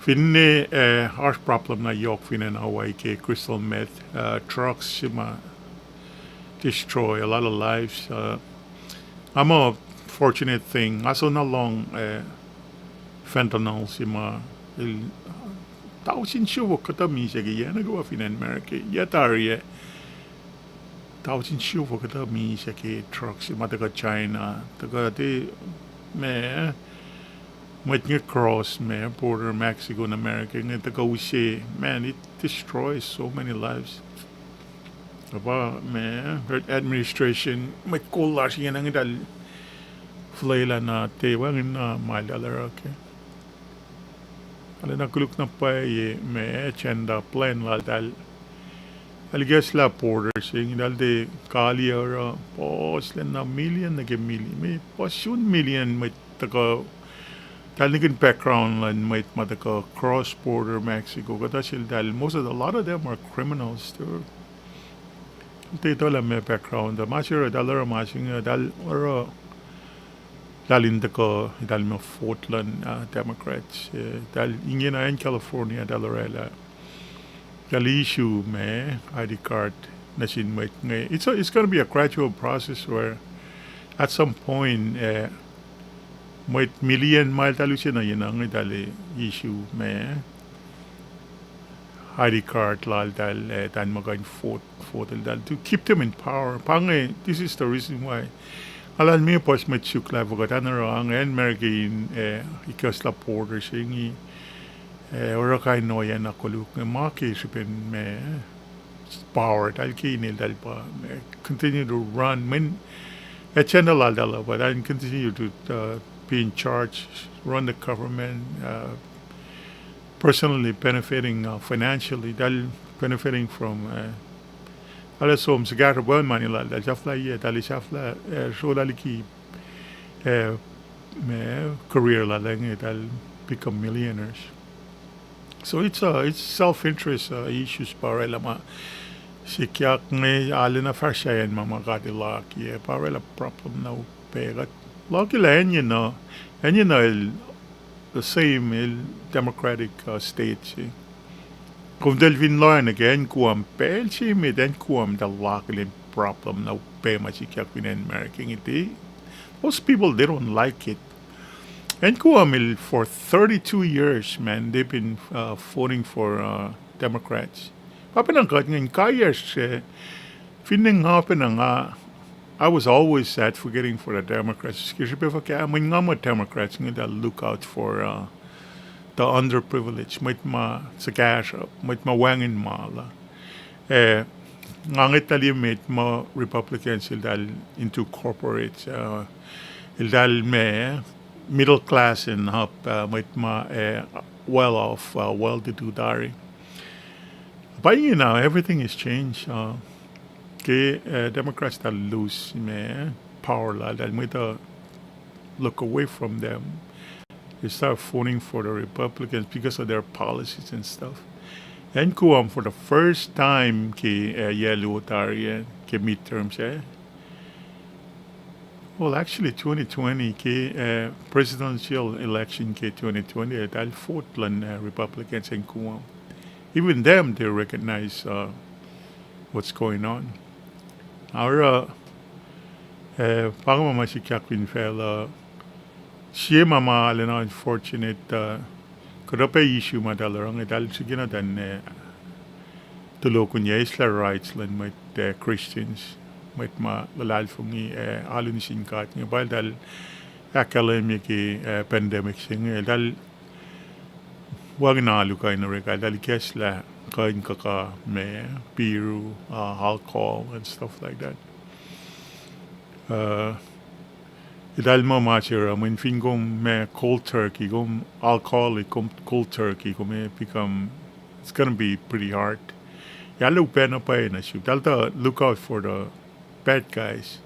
finne, eh, oasr problem na yohk fin acn Hawaii ke crystal meth, eh, drugs se ma destroy a lot of lives, uh, nga muh fortunate thing, nga soenna lohng, eh, fentanyl se ma el, tausin siofok kuhtuh misac ke yac nuh kwewa fin acn America, yac tari ah, tausin siofok kuhtuh misac ke truck se ma tuhkuh China, tuhkuh tiac, ma, mwet inge cross ma border Mexico nuh America inge tuhkuh use, man, it destroys so many lives. Ac pa ma administration, mwet kol lasr ingena inge eltahl fuhlwelah na tiac wacngihn na ma eltahl oruh kac. Arulacna koluk na pwacye ma agenda plan laltahl. Eltahl ikacslah border se inge, eltahl tiac kaliyac oruh, puhslacna million nuh ke million, me puhs sun million mwet tuhkuh, eltahl nikihn background luhn mwet ma tuhkuh cross border Mexico kuhtuh seltahl, most of the, a lot of them are criminals. Eltahl tiac etuh lah ma background uh, ma se oruh eltahl oruh ma se inge, eltahl oruh, eltahl in tuhkuh, eltahl ma vote luhn, uh, Democrats, uh, eltahl ingena acn California eltahl orwaclah, eltahl issue ma I D card nuh sin mwet inge. It's a, it's gonna be a gradual process where at some point, uh, mwet million ma eltahl use nuh yen inge eltahl issue ma I D card laltahl, uh, eltahl ma kuh in vote, vote eltahl to keep them in power. Pa inge, this is the reason why. Nga luhlahlfongi puhs mwet suk lah fuhkah eltahl oruh inge, acn America in, uh, ikacslah border se inge, uh, oruh kain ohiyac na koluk inge ma ke srihpen ma power eltahl ke inel eltahl pa, uh, continue to run, mweyen agenda laltahl uh, but eltahl continue to, uh, be in charge, run the government, uh, personally benefiting, uh, financially, eltahl benefiting from, uh, eltahl som sukahsruhp mani laltahl, sahflahiyac, eltahl sahflah, uh, srolah liki, uh, ma career laltahl inge, eltahl become millionaires. So it's, uh, it's self-interest, uh, issues pa orwaclah ma sikyak inge, arulacna fahsr sahyacn ma ma God El akiyac, pa orwaclah problem na upac. Kuht luhkilah acn enenuh, acn enenuh el the same, el Democratic, uh, state se. Kom tiac fin lohacng nuh ke acn Guam, pacl se met acn Guam tuh luhkihl in problem na upac ma sikyak fin acn America inge. Those people, they don't like it. Acn Guam el for thirty-two years, man, they've been, uh, voting for, uh, Democrats. Pa pacna kuht inge in kaiyacsr, uh, finne nga pacna nga, I was always advocating for the Democrats. Ke srihpac fuhkah, mweyen nga muh Democrats inge tuh look out for, uh, the underprivileged, mwet ma suhkahsruhp, mwet ma wacngihn ma la. Eh, nga ngwetlah liye mwet ma Republicans eltahl into corporate, uh, eltahl ma middle class and up, uh, mwet ma, uh, well off, uh, well-to-do tari. Pa inge now, everything has changed, uh, ke, uh, Democrats eltahl lose ma power la, eltahl mwet uh look away from them. They start voting for the Republicans because of their policies and stuff. Acn Guam, for the first time ke, uh, yac luo tari, uh, ke midterms, eh, well, actually, twenty twenty ke, uh, presidential election ke twenty twenty, eltahl vote luhn, uh, Republicans acn Guam. Even them, they recognize, uh, what's going on. Oruh, uh, pa inge ma ma sikyak fin facluh, sie ma ma arulacna unfortunate, uh, kuhtuh pac issue ma eltahl oruh inge, eltahl srihke na tuh, uh, tulokihnyac eislah rights luhn mwet, uh, Christians, mwet ma luhlahlfongi, uh, alu nuh sin God inge, pa eltahl ahkkahlwemye ke, uh, pandemic se inge, eltahl wacngihn alu kuh in orek, eltahl ikacslah kuh in kuhka ma, biru, uh, alcohol and stuff like that. Uh, eltahl muh ma se oruh, mweyen fin kom ma cold turkey, kom alcoholic, kom cold turkey, kom, uh, become, it's gonna be pretty hard. Ac arlac upac na pwacye nuh sum, eltahl tuh look out for the bad guys.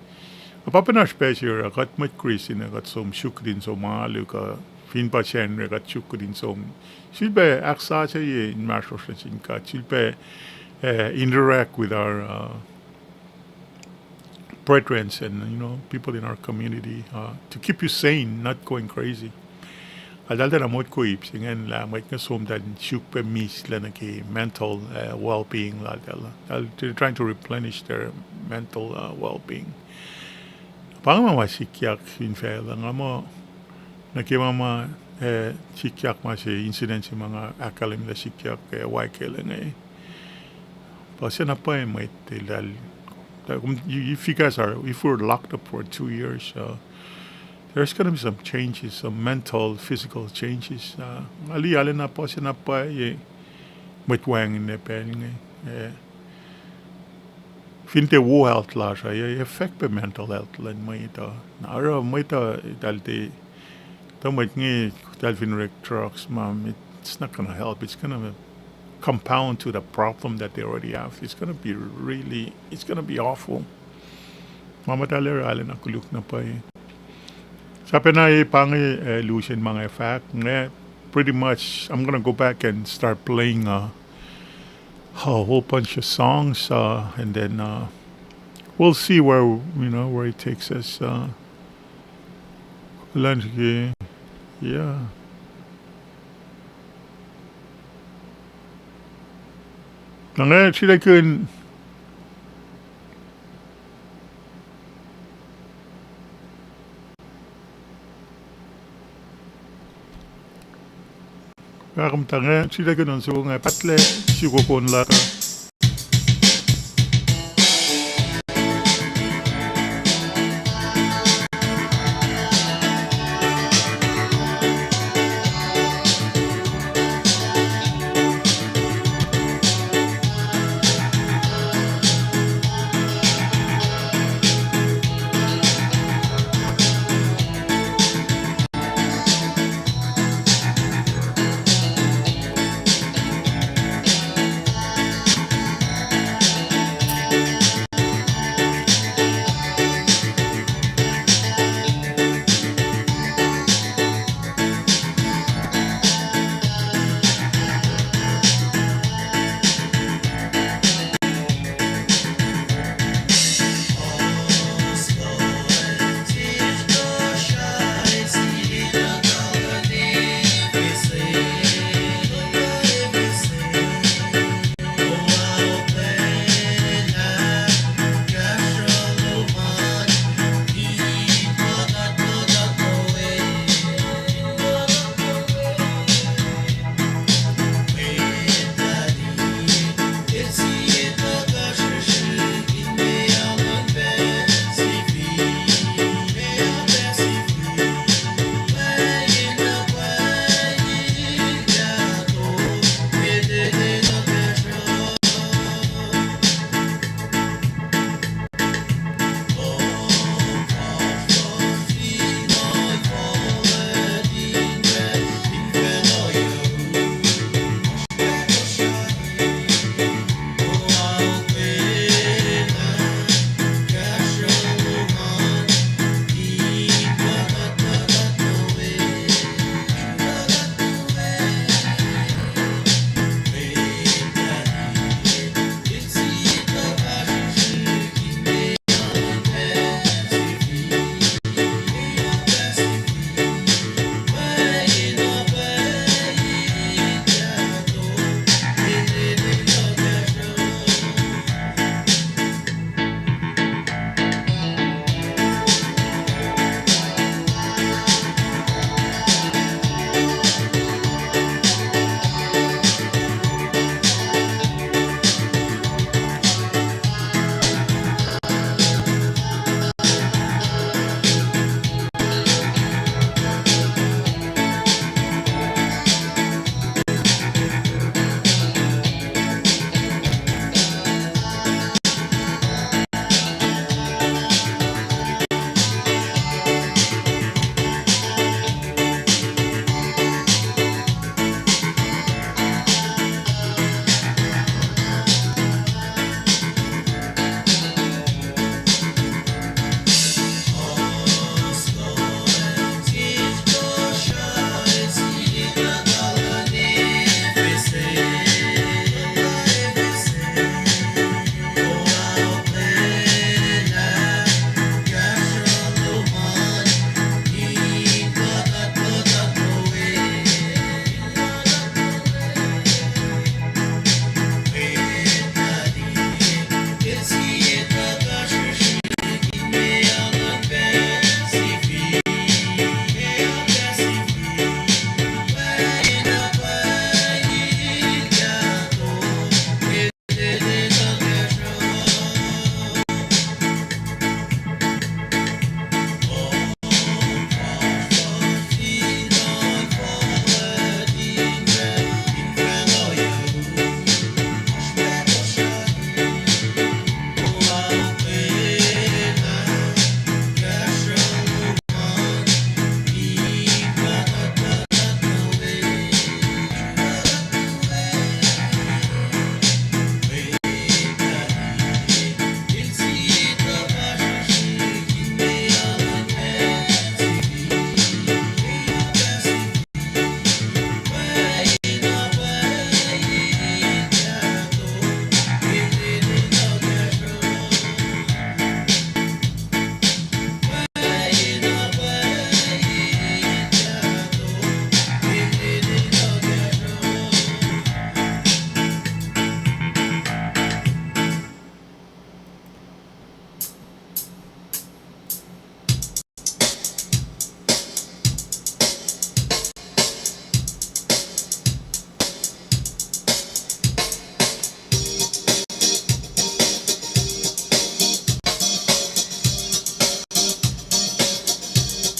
Ac pa pacna oasr pac se oruh kuht mwet Christian uh, kuht som suk kihtin som alu kuh fin pa Sacnri kuht suk kihtin som. Sulpac ahksasucye inmahsrlosr nuh sin God. Sulpac, uh, interact with our, uh, brethren and, you know, people in our community, uh, to keep you sane, not going crazy. Eltahl tiacna motko ip se ingacn lah mwet inge som tuh suk pac mihslac nuh ke mental, uh, well-being laltahl. Eltahl, they're trying to replenish their mental, uh, well-being. Pa inge ma ma sikyak fin facluh, nga muh nuh ke ma ma, uh, sikyak ma se incident se ma nga ahkkahlwemye lah sikyak, uh, Waikele inge. Puhs na pwacye mwet eltahl, if you guys are, if we're locked up for two years, uh, there's gonna be some changes, some mental, physical changes. Uh, nga liye arulacna puhs na pwacye mwet wacngihnlac pacl inge. Eh, fin tiac wo health lasr uh, ac affect pac mental health luhn mwet uh. Na oruh mwet uh eltahl tiac, tuh mwet inge, eltahl fin orek drugs, ma, it's not gonna help. It's gonna compound to the problem that they already have. It's gonna be really, it's gonna be awful. Ma muhtahl arulacna koluk na pwacye. Sahp na e pa inge, uh, lusen ma nga fahk inge, pretty much, I'm gonna go back and start playing, uh, a whole bunch of songs, uh, and then, uh, we'll see where, you know, where it takes us, uh, Kuhlwacnsap ke, yeah. Na nga srihkakihn, nga kom tuh nga srihkakihn on soko nga pahtlac sukokon luhk uh.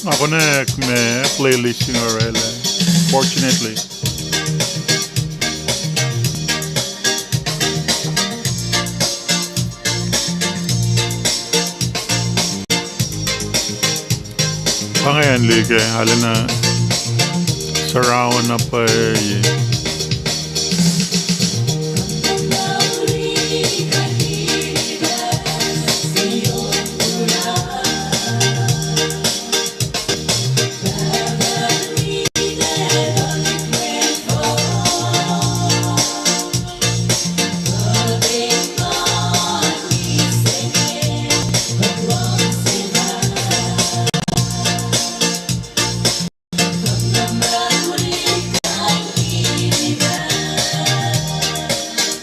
Nga konwacack ma playlist in orwaclah, fortunately. Pa ingacn liki arulacna surround na pwacye.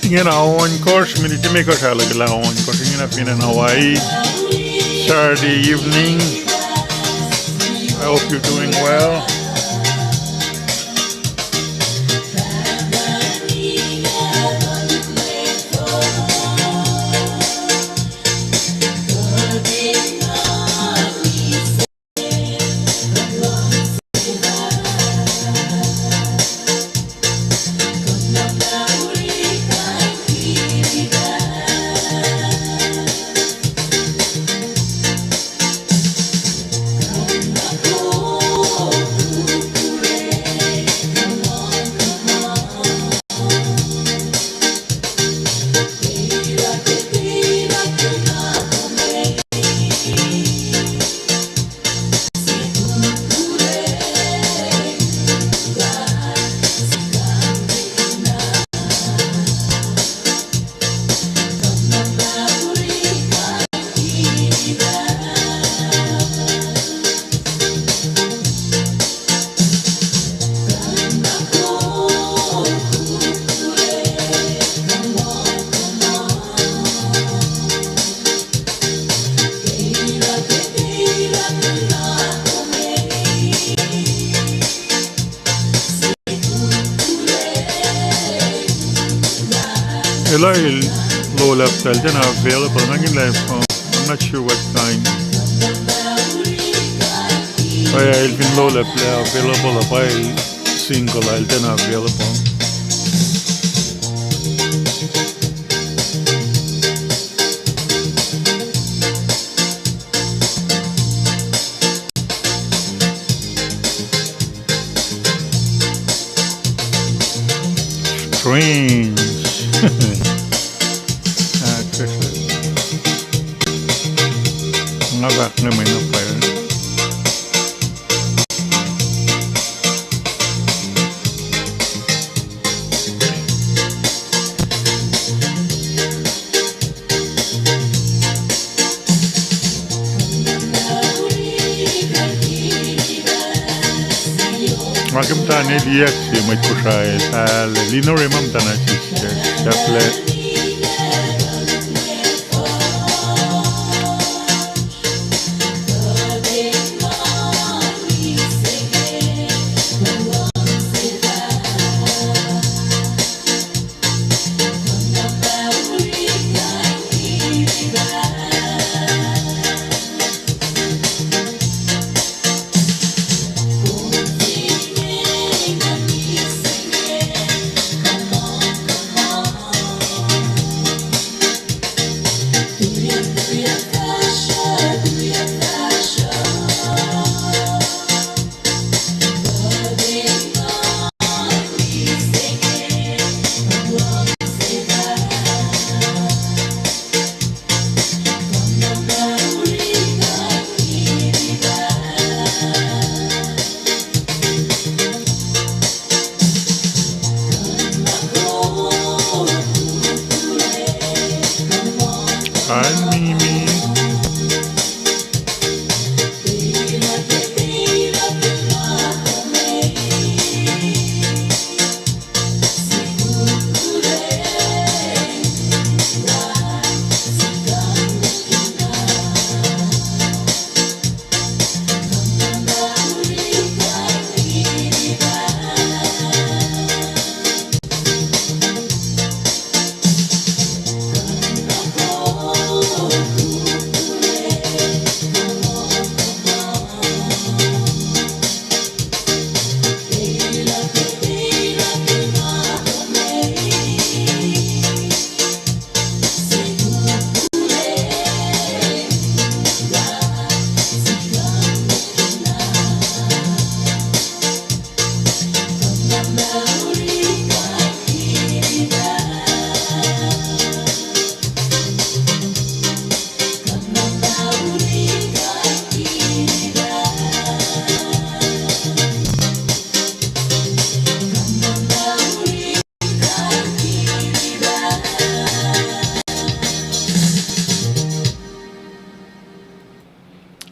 Ingena ohnkohsr, minit limekohsr ahluhkwelah ohnkohsr, ingena fin acn Hawaii, Saturday evening. I hope you're doing well. Elah el lolap, el tiacna available, nga kihtin liye, uh, I'm not sure what kind. Pa el fin lolap lah available, pa el single, el tiacna available. Strange. Ah, Chris. Nga fahk nge mwe na pwacye. Nga ke muhta ne liyac se mwet Kosrae sal, Lino Rema muhtana sisye, sahflah. Hi, Mimi.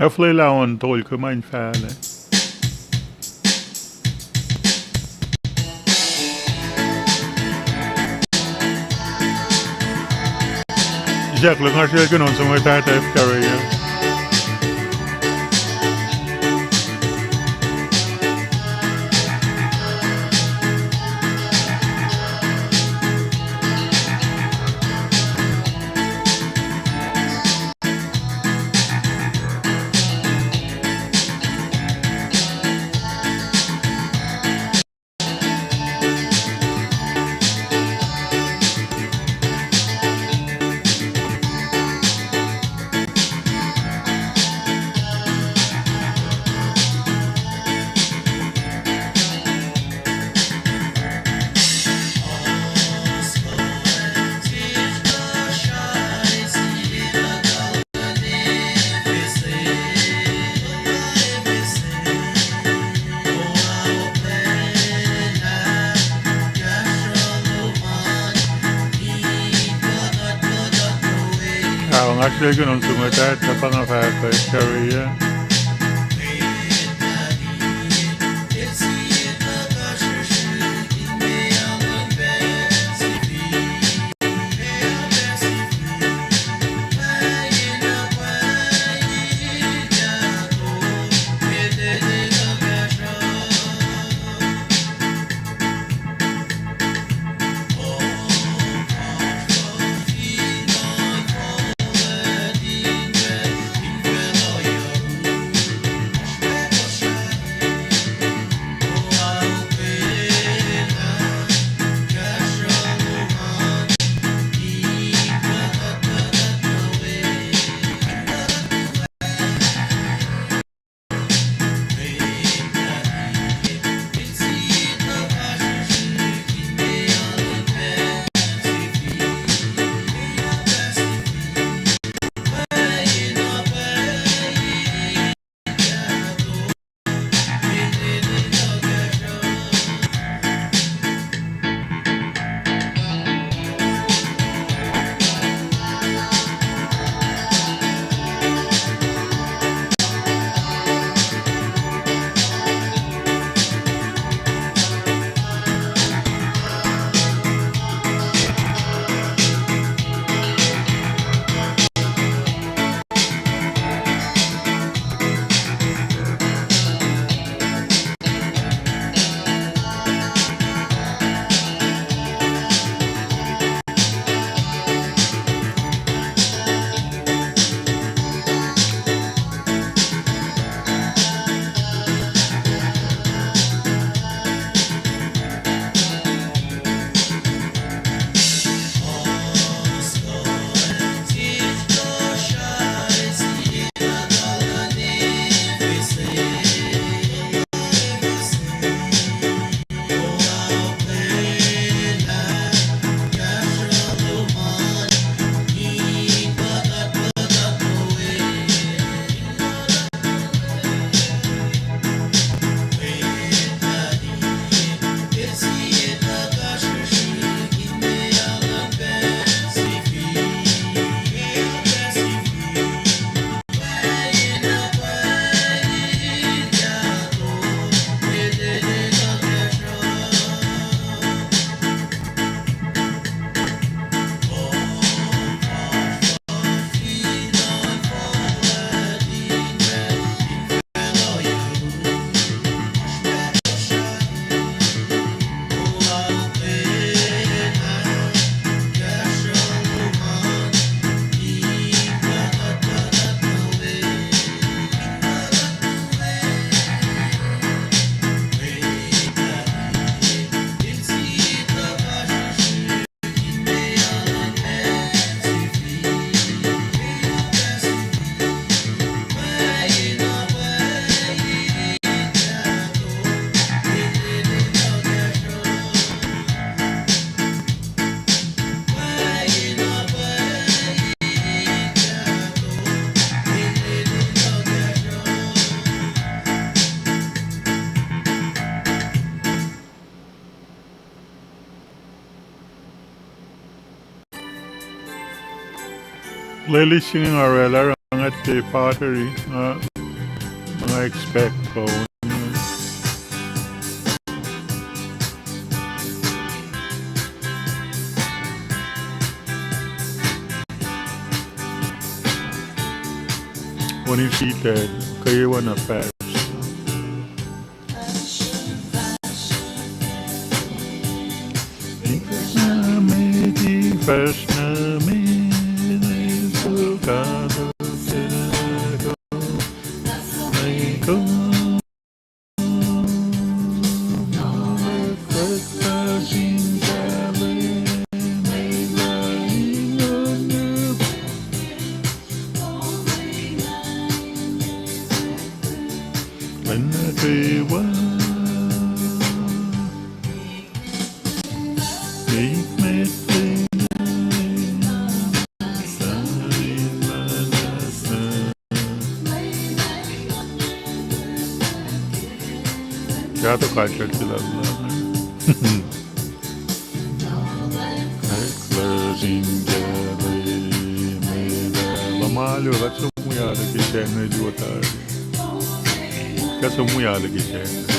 Eflwelah on tol ke ma in fahlac. Siyuck lah nga srwaclkihn on se muh tahta ip karihyac. Ao, nga srwaclkihn on se muh tahta pa nga fahk uh karihyac. Playlist se inge nga oraclah oruh nga tiac fahsr tari, nga ma expect pa on. Onisitacl, kwewana fahsr. Fahsr na me, Kahto kalsel sila lah. Lamalu, kuht som wi alu ke sacnri luo tari. Kuht som wi alu ke sacnri.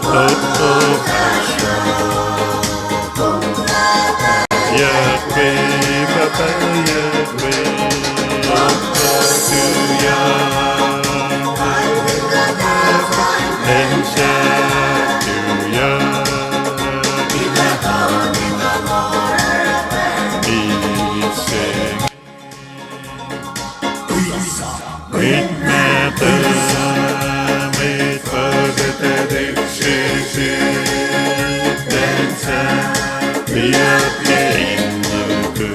Okohkasra. Yahweh, Papa Yahweh. Okohkasra. Acn sahk tuyak. Ise Mwet mahtuh, mwet fuhsr, tuhlihk srihsrihk, acn sahk tuyak ke in luku,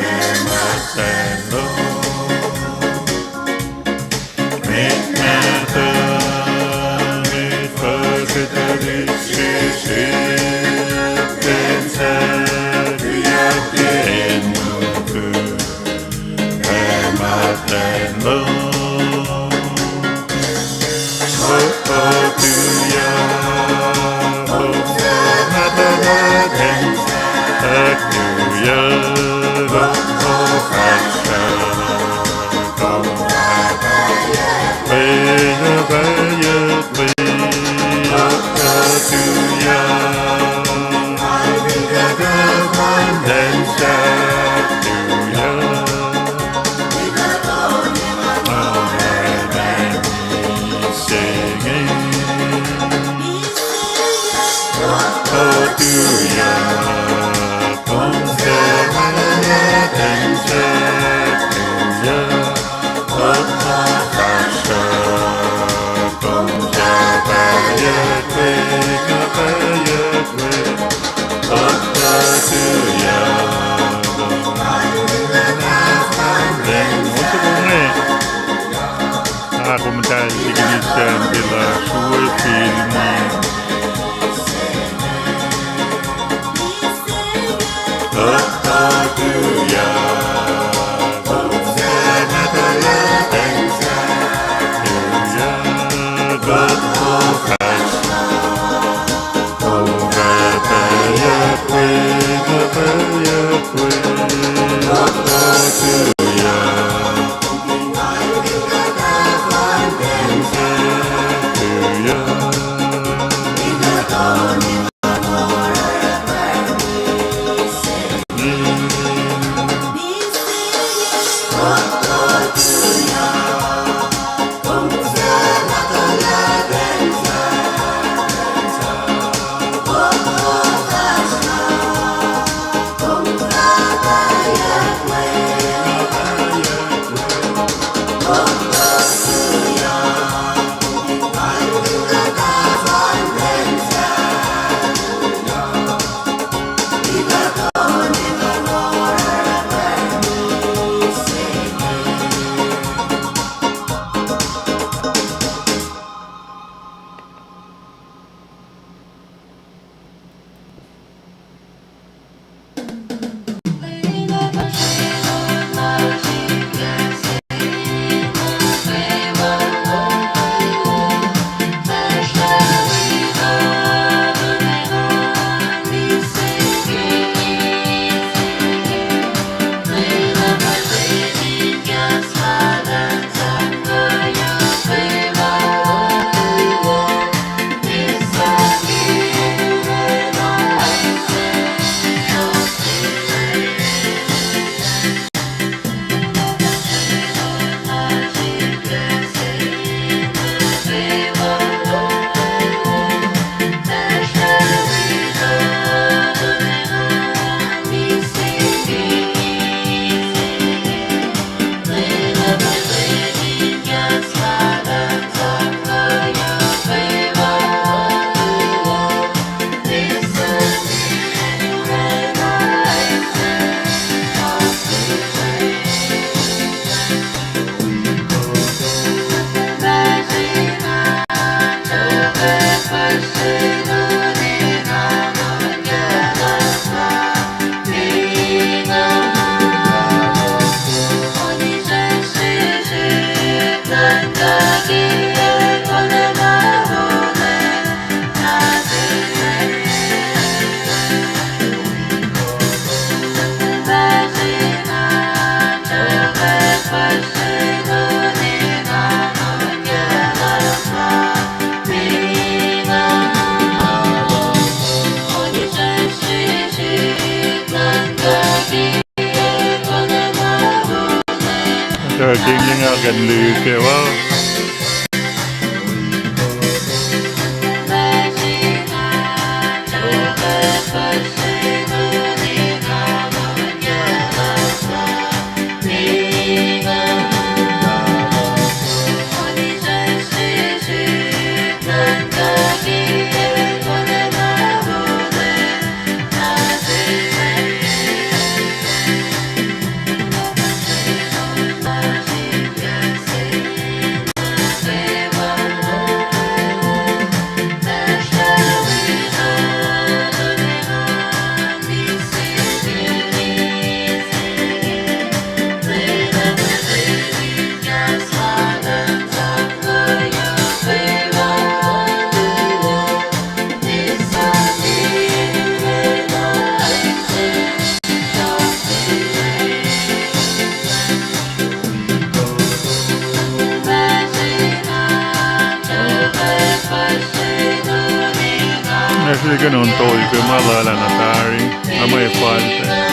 ac muhtwacn lom. Mwet mahtuh, mwet fuhsr, tuhlihk srihsrihk, acn sahk tuyak ke in luku, ac muhtwacn lom. O, o, tuyak, o, o, muhtwacn lom, acn sahk tuyak, o, o, fahsr Ah, kom muhta liki sacn pela sruwe film. Kuht in liye kwewa. Nga srihke in on tolkihn ma luhlahp na tari, na ma fal pac.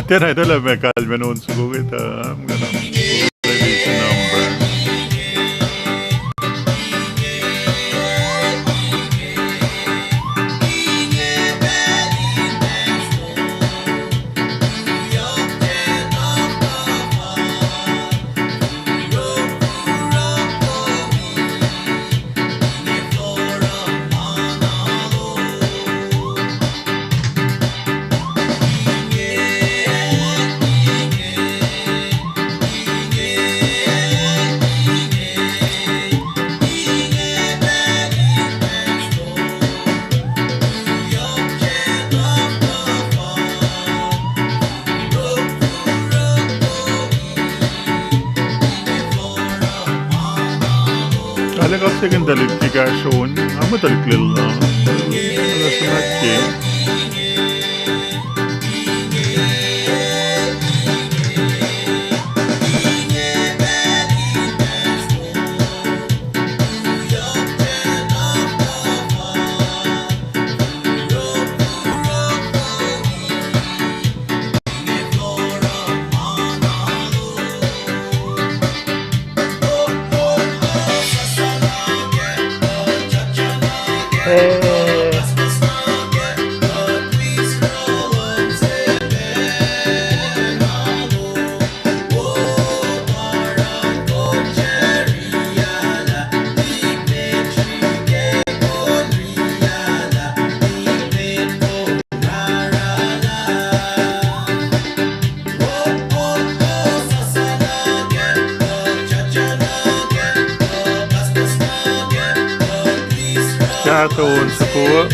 Tiacna etuh lah meac kalmacn on soko ke tuh, I'm gonna play this number. Arlac kaksakihn tuhlihk ke kahsruh on, nga muh tuhlihk lel na. Arlac suhmaht ke. Kahto on soko.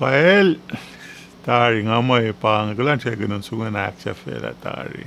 Kacl, tari nga muh pa inge kuhlwacnsakihn on soko in ahksahfyelah tari.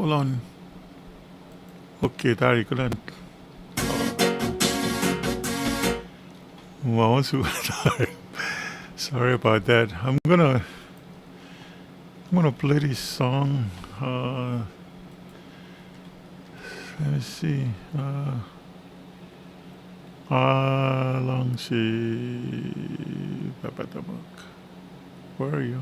Hold on. Okay, tari kuhlwacng. Well, once we, sorry about that. I'm gonna, I'm gonna play this song. Uh, let me see. Uh, uh, Langse Papatabak. Where are you?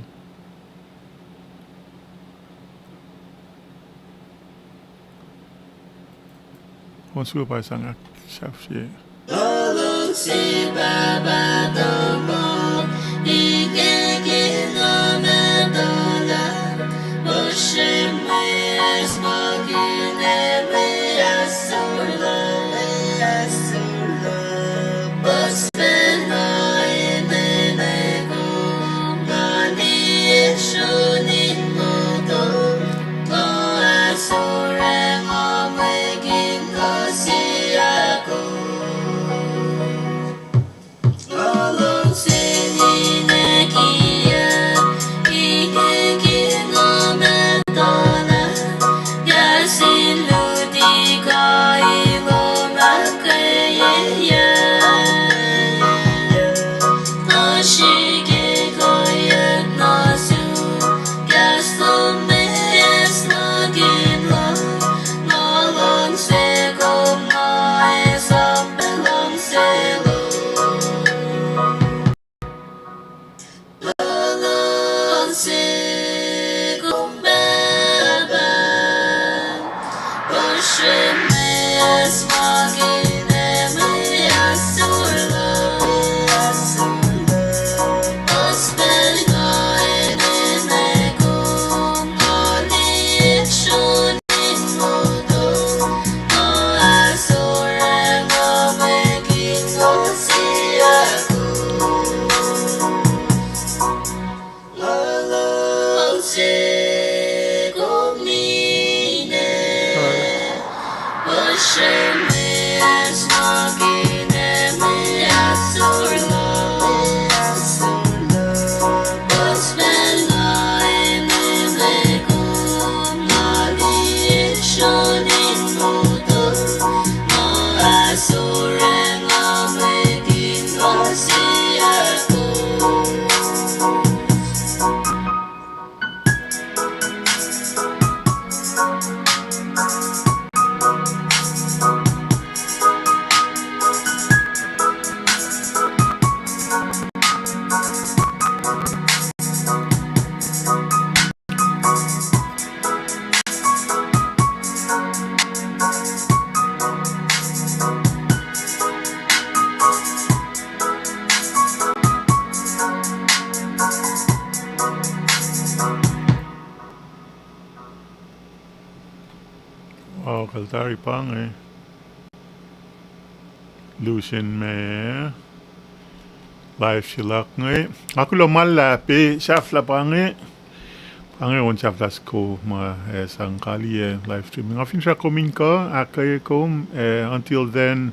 Once we pass on, sahflah. Luhngse Pahpah tuhmom, inge ke nga muhta lah, puhsren mwe acsmakihn ac mwe ahsor luhk, ahsor luhk, puhs pacl nga enenuh kom, nga liye sronin motom, nga ahsor ac nga mwekin kuh siyuck kom. Nga luhngse ninac kiyac, inge ke nga muhta lah, kahs in luti kuh in kom ahkkweyeyuc. Nga srihke kuhyuck nuh sum, kahs lom ac acsmakihn luhk, nga luhngse kom, nga esam pac luhngse lom. Luhngse kom Pahpah, puhsren mwe acsmakihn ac mwe ahsor luhk, puhs pacl nga enenuh kom, nga liye sronin motom, nga ahsor ac nga mwekin kuh siyuck kom. Nga luhngse kom ninac, puhsren mwe acsmakihn ac mwe ahsor luhk, puhs pacl nga enenuh kom, nga liye sronin motom, nga ahsor ac nga mwekin kuh siyuck kom. Wow, kuht tari pa inge. Lusen me live se luhk inge. Nga kuloh ma luhlahp, sahflah pa inge. Pa inge on sahflah soko ma ac sang kaliyac live stream. Nga finsrak kom in kuh, ahkkweye kom, ac until then,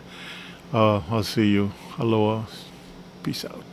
uh, I'll see you. Aloha. Peace out.